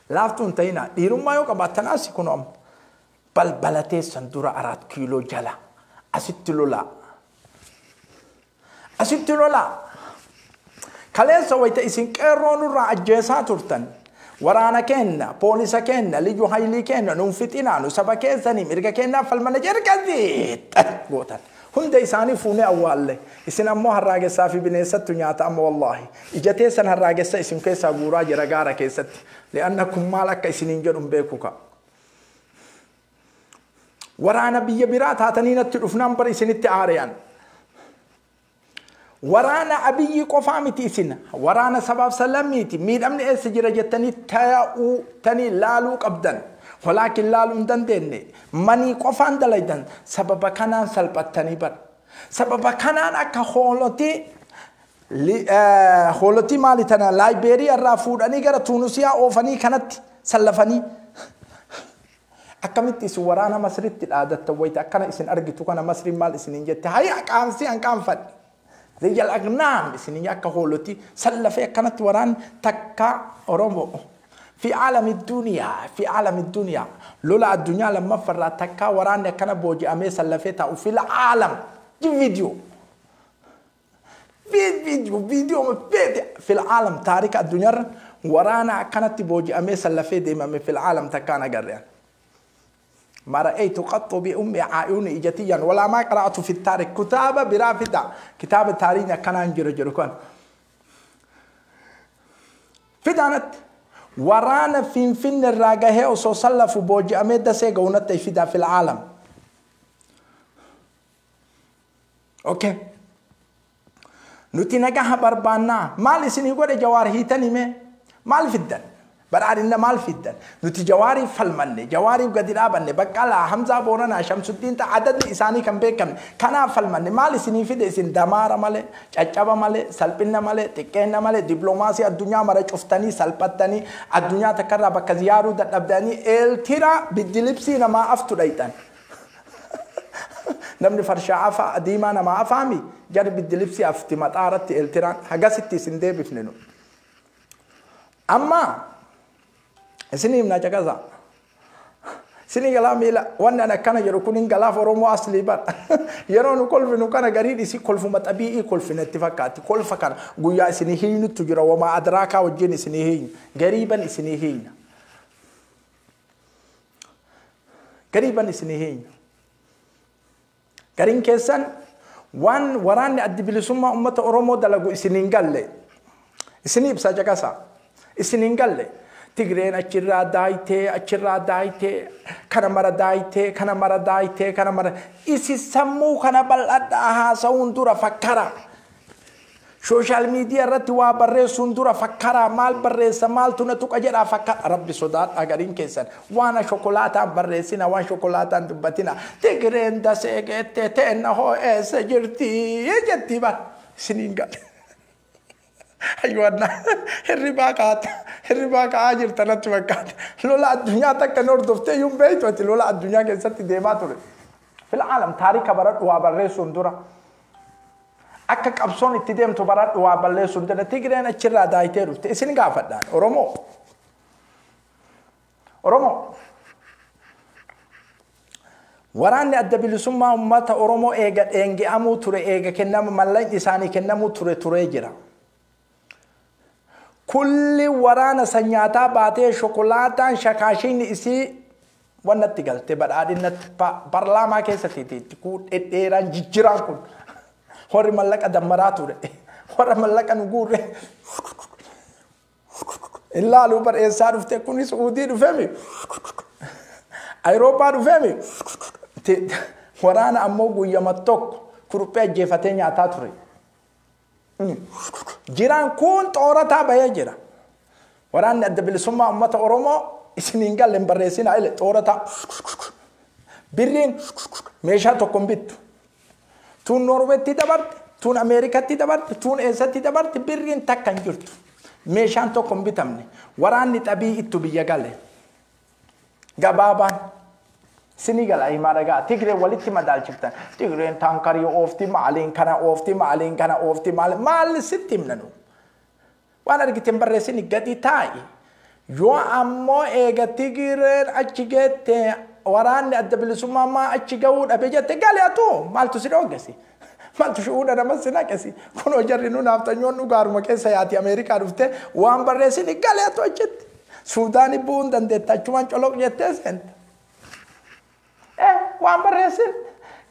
Laaftuun ta'ina dhiirummaa yoo qabaattan asi kun amma balbala teessan dura 4 kiiloo jala asitti lolaa. Asitti lolaa. Kaleessa wayita isin qeerroo nurraa ajjeesaa turtan. Waraana kenna, poolisa kenna, liyyu haylii kenna, nuun fixinaa, nu saba keessanii mirga kennaaf falmana jergazii gootan. Hunda isaanii fuunee awwaalle isin ammoo harraagessaa fi bineensattu nyaata amma wallaahi ija teessan harraagessa isin keessaa guuraa jira gaara keessatti li'anna kun maal akka isiniin jedhu hin beeku ka. Waraana biyya biraa taatanii natti dhufnaan bara isinitti aari'an. Waraana Abiyyi qofaa miti isin waraana sabaaf salammiiti miidhamni eessa jira jettanii taa'uu tanii laaluu qabdan. Walaakin laaluu hin dandeenye manii qofaan dalaydan sababa kanaan salphattanii bara. Sababa kanaan akka hoolotii maali tana Laayibeeriyaa irraa fuudhanii gara Tuunisiyaa oofanii kanatti sallafanii. Akkamitti isin waraana Masritti dhaadattan wayita akkana isin argitu kana Masriin maal isiniin jette hayya qaamsii an qaanfadhe. Zayya al-agnaam isiniin akka hoolotii sallafee akkanatti waraan takka Oromoo. Fi caalami duniyaa, fi caalami duniyaa. Lola addunyaa lammaffarraa takkaa waraanni akkana booji'amee sallafee taa'u fil caalam. Viidiyoo. Viidiyoo, viidiyoo feete fil caalam taarika addunyaarra waraana akkanatti booji'amee sallafee deemame fil caalam takkaan agarreen. ما رأيت قط بأم عيوني إجتيا ولا ما قرأت في التاريخ كتابة برافدة كتاب التاريخ كان أنجر جركان فدانت ورانا فين الراجه وصلف بوجي أمد سيجونت فدا في العالم. أوكي نتي نجاح بربانا مال سني يقول جوار هي تاني ما مال فدان برعنا مال فدان نتي جواري فلمني جواري وقدر أبني بقلا حمزة بورنا شمس الدين تعدد إنساني كم بكم كنا فلمني مال سني فد إسن دمار ماله أجابة ماله سلبنا ماله تكينا ماله دبلوماسي الدنيا مرة شفتني سلبتني الدنيا تكرر بكزيارو دبداني الترا بالدلبسي نما أفتريتن نمني فرشة عفا ديما نما أفهمي جرب بالدلبسي أفتمت أردت الترا حاجة سندي بفننو أما isinii himna caqasa. Isinii galaa miila wanni ani akkana jedhu kun hin galaaf Oromoo aslii bara. Yeroo nu kolfinu kana gariin isii kolfuma xabii'ii kolfina itti fakkaatti. Kolfa kana guyyaa isinii hiinutu jira wamaa adraakaa wajjin isinii hiina. Gariiban isinii hiina. Gariiban isinii hiina. Gariin keessan waan waraanni addi bilisummaa uummata Oromoo dalagu isiniin galle. Isinii ibsa caqasa. Isiniin galle. Tigreen achirraa daayitee achirraa daayitee kana mara daayitee kana mara daayitee kana mara isi sammuu kana bal'adhaa haasa'uun dura fakkara. Sooshaal miidiyaa irratti waa barreessuun dura fakkara maal barreessa maaltu na tuqa jedhaa fakkara rabbi sodaadhaa gariin keessan waan shokolaataan barreessina waan shokolaataan dubbatina Tigreen dasee geettee teenna hoo eessa jirti jettii bara isiniin gale. Aywaanna hirribaa kaata hirribaa ka'aa jirta natti fakkaata lola addunyaa takka nu hordoftee yuun beektu ati lola addunyaa keessatti deemaa ture. Fil caalam taarika baradhu waa barreessuun dura akka qabsoon itti deemtu baradhu waa balleessuun dura Tigreen achirraa daayitee dhufte isin gaafadhaan Oromoo. Oromoo. Waraanni adda bilisummaa uummata Oromoo eega dheengi'amuu ture eega kennamu mallaqni isaanii kennamuu ture turee jira. Kulli waraana sanyaataa baatee shokolaataan shakaashiin isii wannatti galte badhaadhinatti parlaamaa keessatti itti dhedheeraan jijjiiraan kun warri mallaqa dammaraa ture warra mallaqa nu guurre ilaaluu bar eessaa dhufte kunis Suudii dhufeemi Awurooppaa dhufeemi waraana ammoo guyyama tokko kuruphee ajjeefatee nyaataa ture. Jiraan kun xoorataa bahee jira. Waraanni adda bilisummaa uummata Oromoo isiniin galle hin barreessinaa ile xoorataa. Birriin meeshaa tokko hin bittu. Tuun Noorweetti dabarte, tuun Ameerikaatti dabarte, tuun eessatti dabarte birriin takka hin jirtu. Meeshaan tokko hin bitamne. Waraanni xabii ittu biyya gale. Gabaabaan. Isinii gala himaa dhagaa Tigreen walitti madaalchiftan. Tigreen taankarii oofti maaliin kana oofti maaliin kana oofti maali maal sitti himna nu. Waan argite hin barreessini gadi taa'i. Yoo ammoo eega Tigreen achi geette waraanni adda bilisummaa maa achi ga'uu dhabe jette gali atu maaltu si dhoogesi. Maaltu shu'uudha nama si naqesi. Kunoo jarri nu naaftanyoon nu gaaruma keessa yaati Ameerikaa dhufte waan barreessini gali atu achitti. Suudaanii bu'uu hin dandeetta achumaan coloq jettee seenta. Waan barreessin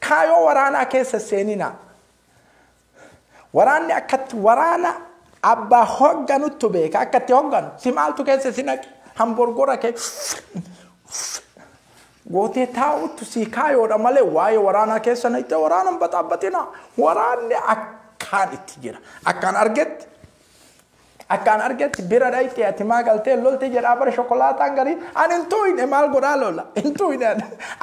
kaayoo waraanaa keessa seenina. Waraanni akkatti waraana abbaa hoogganuttu beeka akkatti hoogganu si maaltu keessa si naqe hamburgora kee gootee taa'uttu si kaayoodha malee waa'ee waraanaa keessa naqxe waraana hin baxaabbatina. Waraanni akkaan itti jira akkaan argetti. Akkaan argetti bira dhayite ati maa galtee lolte jedhaa bara shokolaataan garii ani hin tuuyne maal godhaa lola hin tuuyne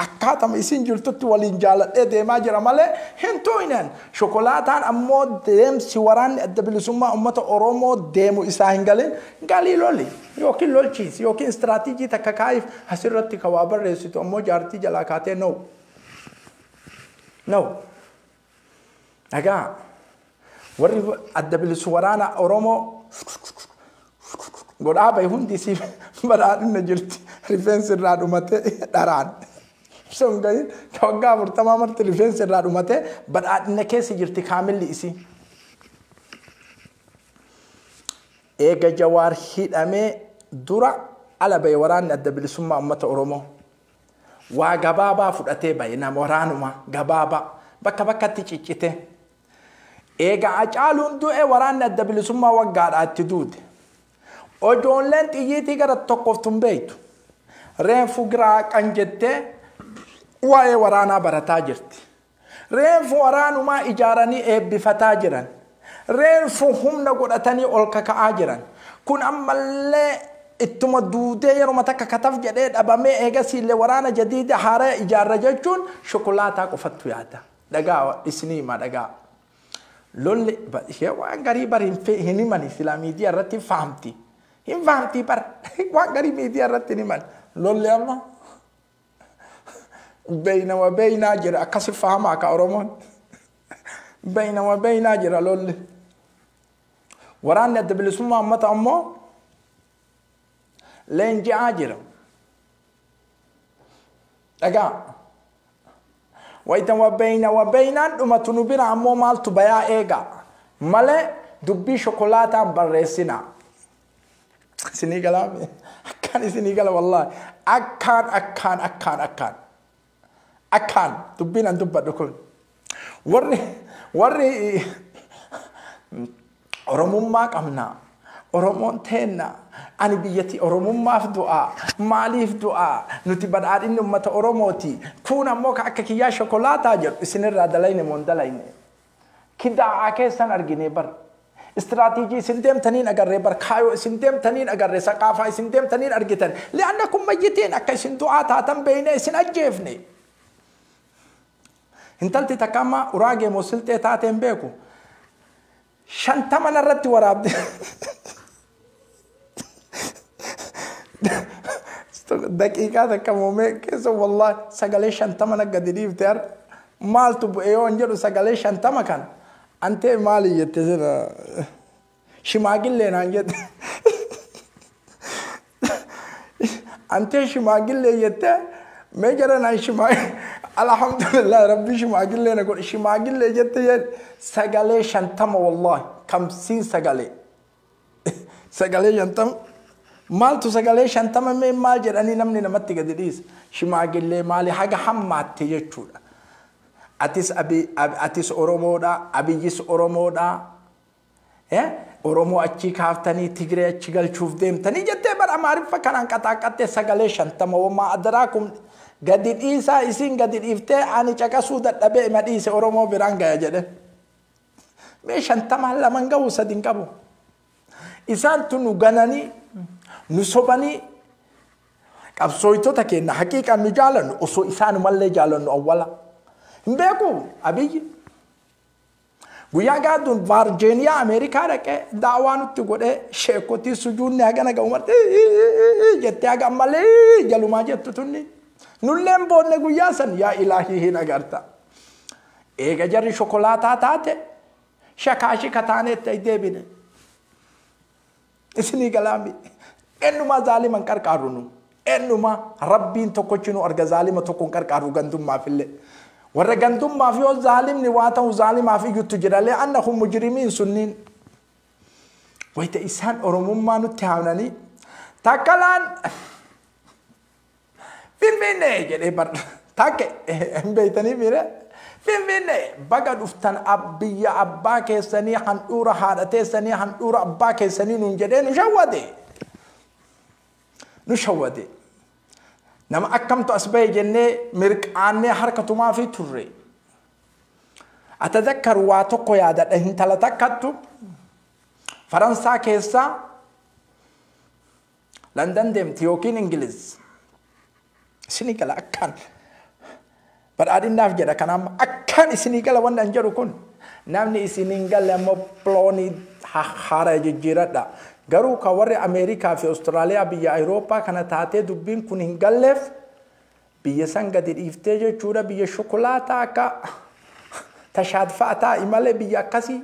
akkaatama isin jirtutti waliin jaaladhee deemaa jira malee hin tuuyne shokolaataan ammoo deemsi waraanni adda bilisummaa uummata Oromoo deemu isaa hin galin galii loli yookiin lolchiisi yookiin istiraatiijii takka kaa'iif asirratti ka waa barreessitu ammoo jaartii jalaa kaatee no no dhagaa warri adda bilisu waraana Oromoo Godhaa bahe hundi isii badhaadhina jirti. Rifeensi irraa dhumate dharaan. Osoo hin gahin waggaa 40 marti rifeensi irraa dhumate badhaadhina keessa jirti kaamilli isii. Eega Jawaar hidhamee dura ala bahe waraanni adda bilisummaa uummata Oromoo. Waa gabaabaa fudhatee bahe nama waraanuma gabaabaa bakka bakkatti ciccite. Eega Hacaaluun du'e waraanni adda bilisummaa waggaadhaa itti duute. Ojoolleen xiyyiitii gara tokkoof tun beektu. Reenfu giraa qan jettee waa'ee waraanaa barataa jirti. Reenfu waraanumaa ijaaranii eebbifataa jiran. Reenfu humna godhatanii ol kaka'aa jiran. Kun ammallee ittuma duudee yeroo takka kataf jedhee dhabamee eegasiillee waraana jadiida haaraa ijaarra jechuun shokolaataa qofattu yaada. Dhagaa isinii hima dhagaa. Lolli ishee waan garii bar hin himani silaa miidiyaa irratti fahamti. Hin fahamti bar waan garii miidiyaa irratti hin himan. Lolli amma beeyna wa beeynaa jira akkasi fahamaa ka Oromoon. Beeyna wa beeynaa jira lolli. Waraanni adda bilisummaa uummata ammoo leenji'aa jira. Dhagaa. Wayita wa beeyna wa beeynaan dhumatu nu bira ammoo maaltu bayaa eegaa. Malee dubbii shokolaataan barreessinaa. Isinii galaame. Akkaan isinii gala wallaahi. Akkaan akkaan akkaan akkaan. Akkaan dubbiin an dubbadhu kun. Warri Oromummaa qabna. Oromoon teenna. Ani biyyatti Oromummaaf du'aa. Maaliif du'aa? Nuti badhaadhinni uummata Oromooti. Kun ammoo akka kiyyaa shokolaataa jedhu isinirraa dalayne moo hin dalayne. Kidaa'aa keessan argine bar. Istiraatiijii isin deemtaniin agarree bar. Kaayoo isin deemtaniin agarree. Saqaafaa isin deemtaniin argitan. Li'annakum mayyitiin akka isin du'aa taatan beeknee isin ajjeefne. Intalti takka amma uraagee moo silxee taateen beeku. 50 irratti waraabde. Daqiiqaa takka muumee keessa wallaahi sagalee 50 gadi dhiifte har maaltu bu'e yoo hin jedhu sagalee 50 kan antee maali jette sina shimaagillee naan jette. Antee shimaagillee jette mee jara naan shimaagillee alhamdulillah rabbi shimaagillee na godhe shimaagillee jette jedhe sagalee 50 wallaahi kamsiin sagalee sagalee 50. Maaltu sagalee 50 mee maal jedhanii namni namatti gadi dhiisa. Shimaagillee maali haga hammaatte jechuudha. Atis Oromoodha, Abiyyis Oromoodha. Oromoo achii kaaftanii Tigree achi galchuuf deemtanii jettee bara Amaariffa kanaan qaxaaqattee sagalee 50 wamaa adaraakum gadi dhiisaa isin gadi dhiiftee ani caqasuu dadhabee ima dhiise Oromoo biraan gaya jedhe. Mee 50 laman gahu sadin qabu. Isaan tun nu gananii nu sobanii qabsooytota keenya haqiiqaan nu jaalannu osoo isaanumallee jaalannu awwala. Hin beeku Abiyyi. Guyyaa gaadduun Vaarjeeniyaa Ameerikaa dhaqee daawaa nutti godhee sheekotii sujuudni hagana ga'u marti jettee haga ammallee jalumaa jettu tunni. Nulleen boonne guyyaa san yaa ilaahii hin agarta. Eega jarri shokolaataa taate shakaashii kataaneetti deebine. Isinii galaami. Eenyumaa zaalima hin qarqaaru nu. Eenyumaa rabbiin tokkochi nu arga zaalima tokko hin qarqaaru gandummaafillee. Warra gandummaaf yoo zaalimni waa ta'u zaalimaaf iyyuttu jira. Li'annahum mujrimiin sunniin. Wayita isaan Oromummaa nutti haamnanii takkalaan Finfinnee jedhee bar takke hin beektanii miire Finfinnee baga dhuftan biyya abbaa keessanii handhuura haadha teessanii handhuura abbaa keessanii nuun jedhee nu shawwate. Nu shawwate. Nama akkamtu as bahe jennee mirqaannee harka tumaa fi turre. Atadakkaru waa tokko yaadadha intala takkattu Faransaa keessaa London deemti yookiin Ingiliz. Isinii gala akkaan badhaadhinnaaf jedha kanaaf akkaan isinii gala wanni an jedhu kun namni isiniin galle ammoo piloonii haaraa jijjiiradha. Garuu kan warri Ameerikaa fi Awustiraaliyaa biyya Awurooppaa kana taatee dubbiin kun hin galleef biyya san gadi dhiiftee jechuudha biyya shokolaataa akka tashaad fa'a taa'i malee biyya akkasii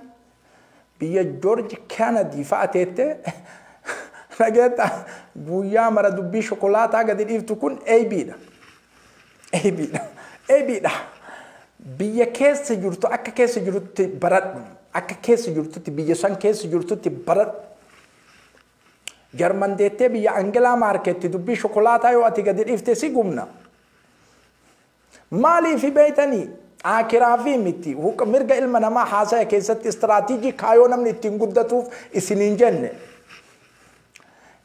biyya Joorji Kennedy fa'a teettee Dhageetta guyyaa mara dubbii shokolaataa gadi dhiiftu kun eebiidha. Eebiidha. Eebiidha. Biyya keessa jirtu akka keessa jirutti baradhu. Akka keessa jirtutti biyya san keessa jirtutti baradhu. Jarman deettee biyya Angelaa Maarkeetti dubbii shokolaataa yoo ati gadi dhiifte si gumna. Maaliif beeytanii? Akiraa fi miti. Mirga ilma namaa haasaya keessatti istiraatiijii kaayoo namni ittiin guddatuuf isiniin jenne.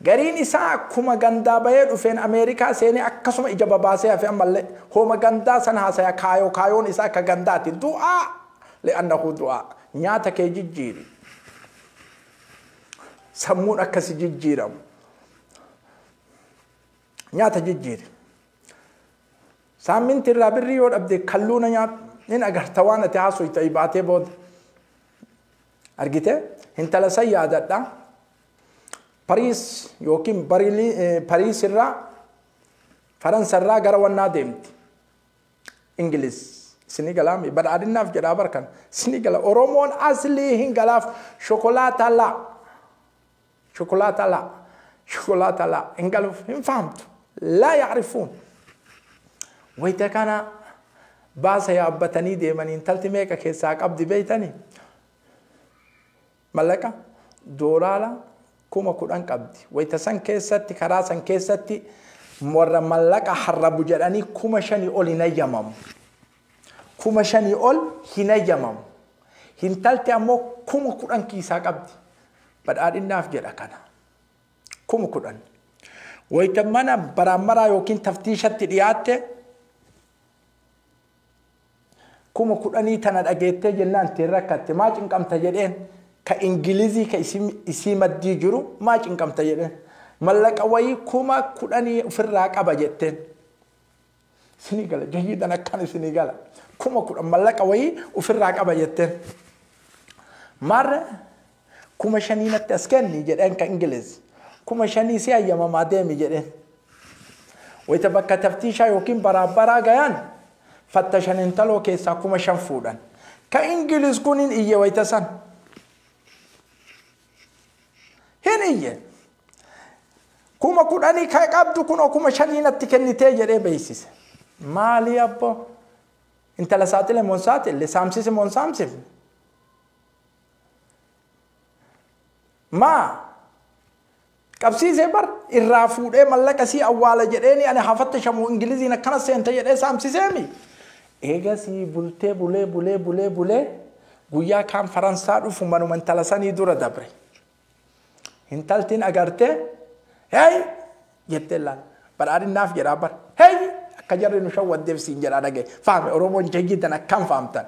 Gariin isaa akkuma gandaa bahee dhufeen Ameerikaa seenee akkasuma ija babaasee hafe ammallee hooma gandaa san haasaya kaayoo kaayoon isaa akka gandaati. Du'aa li'annahu du'aa. Nyaata kee jijjiiri. Sammuun akkasi jijjiiramu. Nyaata jijjiiri. Saamminti irraa birrii yoo dhabde kalluuna nyaadhu. Nin agarta waan ati haasofte baatee booda. Argite? Intala san yaadadha. Pariis yookiin Pariis irraa Faransa irraa gara wannaa deemti. Ingiliz. Isinii galaami badhaadhinaaf jedhaa barkan. Isinii gala Oromoon aslii hin galaaf shokolaataa laa. Shokolaataa laa. Shokolaataa laa. Hin galuuf hin fahamtu. Laa yacrifuun. Wayita kana baasa yaabbatanii deemanii intalti meeqa keessaa qabdi beeytanii? Mallaqa doolaara 10,000 qabdi. Wayita san keessatti karaa san keessatti warra mallaqa harrabu jedhanii 5,000 ol hin ayyamamu. 5,000 ol hin ayyamamu. Intalti ammoo 10,000 kiisaa qabdi. Badhaadhinaaf jedha kana. 10,000. Wayita mana baraamaraa yookiin taftiishatti dhiyaatte 10,000 tana dhageettee jennaan ittiin rakkatte maa cinqamta jedheen ka Ingilizii ka isii maddii jiru maa cinqamta jedheen mallaqa wayii 10,000 ofirraa qaba jetteen. Isinii gala jayyiidhaan akkaan isinii gala 10,000 mallaqa wayii ofirraa qaba jetteen. Maarre 5,000 natti as kenni jedheen ka Ingiliz 5,000 si ayyamamaa deemi jedheen. Wayita bakka taftiishaa yookiin baraabbaraa gayan fattashan intaloo keessaa 5,000 fuudhan. Ka Ingiliz kun hin iyye wayita san. Hin iyye. 10,000 ka qabdu kunoo 5,000 natti kennitee jedhee beeksise. Maali abbo? Intala saaxile moo hin saaxille? Saamsise moo hin saamsifne? Maa? Qabsiisee bar irraa fuudhee mallaqa sii awwaala jedheeni ani hafattashamu Ingiliziin akkana seente jedhee saamsiseemi. Eegasii bultee bulee bulee bulee bulee guyyaa kaan Faransaa dhufu manuma intala sanii dura dabre. Intaltiin agartee hey jettee laal badhaadhinaaf jedhaa bar hey akka jarri nu shawwaddeef siin jedhaa dhagaye faame Oromoon jayyidan akkam faamtan.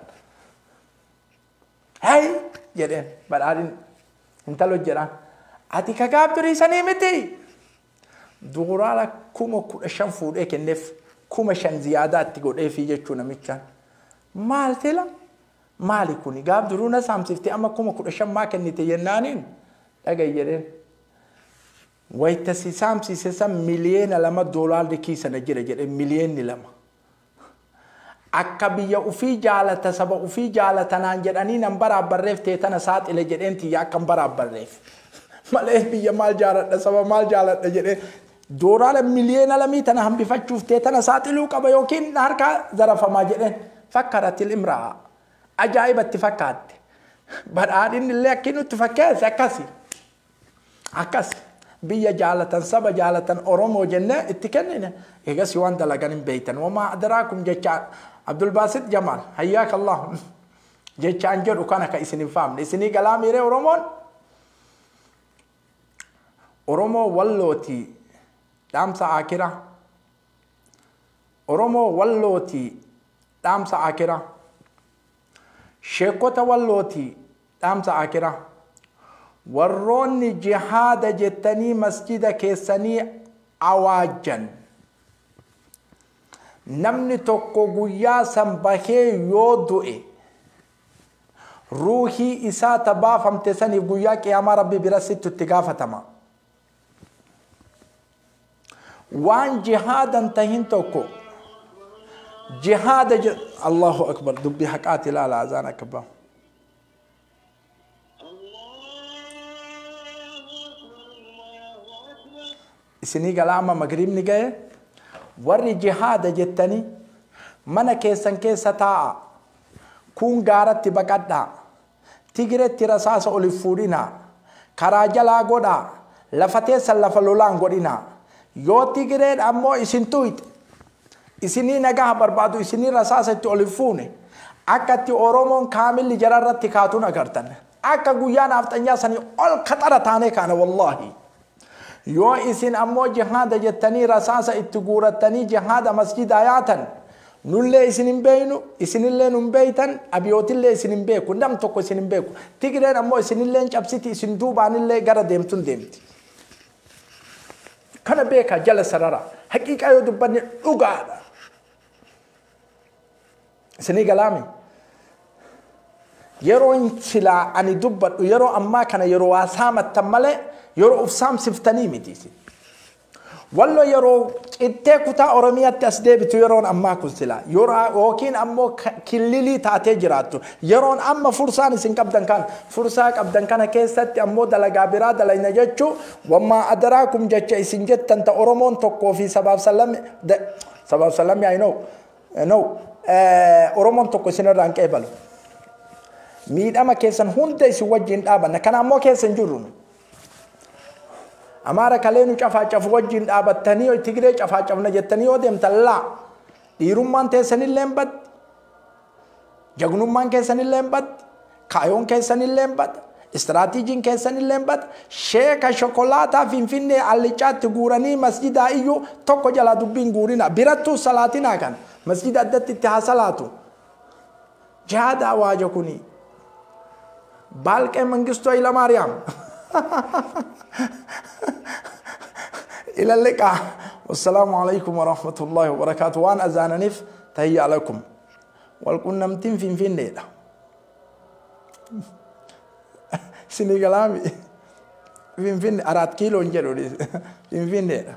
Hey jedheen badhaadhin intalo jedhaan ati ka gaabdurii sanii miti. Doolaara 15,000 fuudhee kenneef 5,000 ziyaadaatti godheefii jechuu namichaan. Maal tila? Maali kuni gaabduruu na saamsiftee amma 15,000 maa kennite jennaaniin dhagaye jedheen. Wayita si saamsise san 2 million doolaarri kiisana jira jedhe 2 million. Akka biyya ufii jaalata saba ufii jaalatanaan jedhanii nan baraabbarreef teetana saaxile jedheen tiyya akka hin baraabbarreef. Malee biyya maal jaaladha saba maal jaaladha jedhee doolaara 2 million tana hambifachuuf teetana saaxiluu qaba yookiin harkaa zarafamaa jedheen fakkaratil imraa. Ajaa'ibatti fakkaatte. Badhaadhinni illee akki nutti fakkeesse akkasi. Akkasi. Biyya jaalatan saba jaalatan Oromoo jennee itti kennine. Eegas waan dalagan hin beektan. Wamaa adraakum jecha Abdulbaasit Jamaal hayyaaka Allah jechaan jedhu kana ka isin hin faamne. Isinii galaa miiree Oromoon? Oromoo wallootii dhaamsa akiraa. Oromoo wallootii dhaamsa akiraa. Sheekota wallootii dhaamsa akiraa. Warroonni jihaada jettanii masjida keessanii awaajjan. Namni tokko guyyaa san bahee yoo du'e ruuhii isaa tabaafamte saniif guyyaa qiyaamaa Rabbi bira sitti itti gaafatama. Waan jihaadan tahin tokko jihaada Allahu akbar dubbii haqaati ilaala azaan akka bahu. Isinii galaa amma magriibni ga'e warri jihaada jettanii mana keessan keessa taa'a. Kun gaaratti baqadhaa. Tigiretti rasaasa ol fuudhinaa. Karaa jalaa godhaa. Lafa teessan lafa lolaan godhinaa. Yoo Tigireen ammoo isin tuyxe isinii nagaa barbaadu isinii rasaasa itti ol fuune akka itti Oromoon kaamilli jararratti kaatuun agartan. Akka guyyaa naafxanyaa sanii ol kaxara taanee kaana wallaahi. Yoo isin ammoo jihaada jettanii rasaasa itti guurattanii jihaada masjidaa yaatan nullee isin hin beeynu, isinillee nun beeytan, abiyootillee isin hin beeku, nam tokko isin hin beeku. Tigireen ammoo isinillee cabsiti, isin duubaanillee gara deemtun deemti. Kana beekaa jala sarara. Haqiiqaa yoo dubbanne dhugaadha. Isinii galaami. Yeroo silaa ani dubbadhu yeroo ammaa kana yeroo waa saamattan malee yeroo uf saamsiftanii miti isin. Wallo yeroo cittee kutaa Oromiyaatti as deebitu yeroon ammaa kun silaa yookiin ammoo killilii taatee jiraattu yeroon amma fursaan isin qabdan kana fursaa qabdan kana keessatti ammoo dalagaa biraa dalayna jechuu wammaa adaraakum jecha isin jettan ta Oromoon tokkoo fi sabaaf sallamni sabaaf sallamni I know no Oromoon tokko isinirraa hin qeebalu. Miidhama keessan hunda isin wajjin dhaabanna kana ammoo keessa hin jirru. Amaara kalee nu cafaacafu wajjin dhaabattanii Tigree cafaacafna jettanii yoo deemtan laa dhiirummaan teessanillee hin baddi, jagnummaan keessanillee hin baddi, kaayoon keessanillee hin baddi, istiraatiijiin keessanillee hin baddi. Sheeka shokolaataa Finfinnee allicaatti guuranii masjidaa iyyuu tokko jalaa dubbiin guurina birattuu salaatinaa kan masjida addatti itti haa salaatu. Jihaada waaja kuni Baalqee Mangistuu Hayilamaariyaam. إلى اللقاء والسلام عليكم ورحمة الله وبركاته. وأنا أزاننف تهيأ لكم والكنا متين فين فين ليلة سني كلامي فين فين 4 كيلو نجرو فين فين ليلة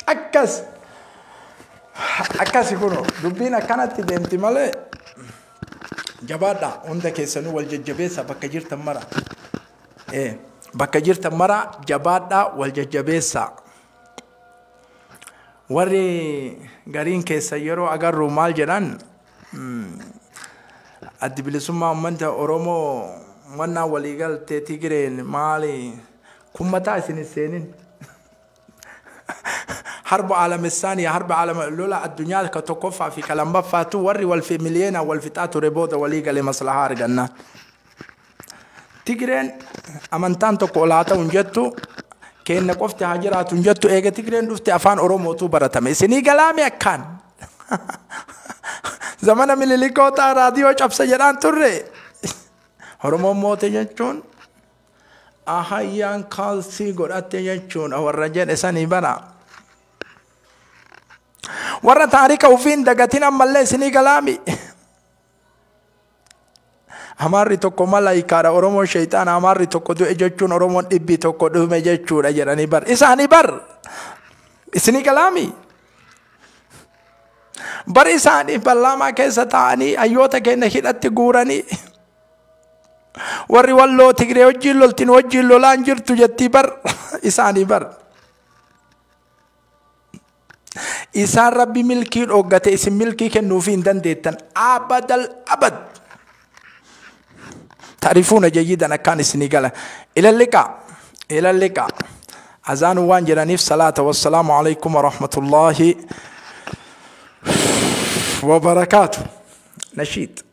أكس أكس يكونوا دبينا كانت تدمتي مالي jabaadha hunda keessanuu wal jajjabeessa bakka jirtan mara. Bakka jirtan mara jabaadha wal jajjabeessa. Warri gariin keessa yeroo agarru maal jedhan addi bilisummaa uummata Oromoo mannaa waliigaltee Tigireen maali kun mataa isin seenin. حرب عالم الثانية حرب عالم لولا الدنيا كتوقفها في كلام بفاتو وري والفي مليون والفتاتو ريبودا وليغا لمصلحة رجنا تيجرين أمانتان تقولاتا ونجتو كأن قفت هاجرات ونجتو إيجا تيجرين دفتي أفان أورومو تو برتمي سني كلامي أكان زمان من اللي كوتا راديو شاب سجران تري أورومو موتي جتون أهيان كالسي قرأتي جتون أو الرجال إساني برا warra taarika ufiin dagatin ammallee isinii galaami. Amaarri tokko malaayikaadha Oromoon shayxaana amaarri tokko du'e jechuun Oromoon dhibbi tokko dhume jechuudha jedhanii bar isaanii bar isinii galaami. Bar isaanii bal'aamaa keessa taa'anii hayyoota keenya hidhatti guuranii warri walloo Tigree wajjin loltiin wajjin lolaan jirtu jettii bar isaanii bar. Isaan rabbi milkii dhoggate isin milkii kennuufii hin dandeettan abadal abad. Taarifuuna jayyidan akkaan isinii gala. Ila liqaa ila liqaa. Azaanu waan jedhaniif salaata wassalaamu alaikum warahmatullaahi wabarakaatu. Nashiid.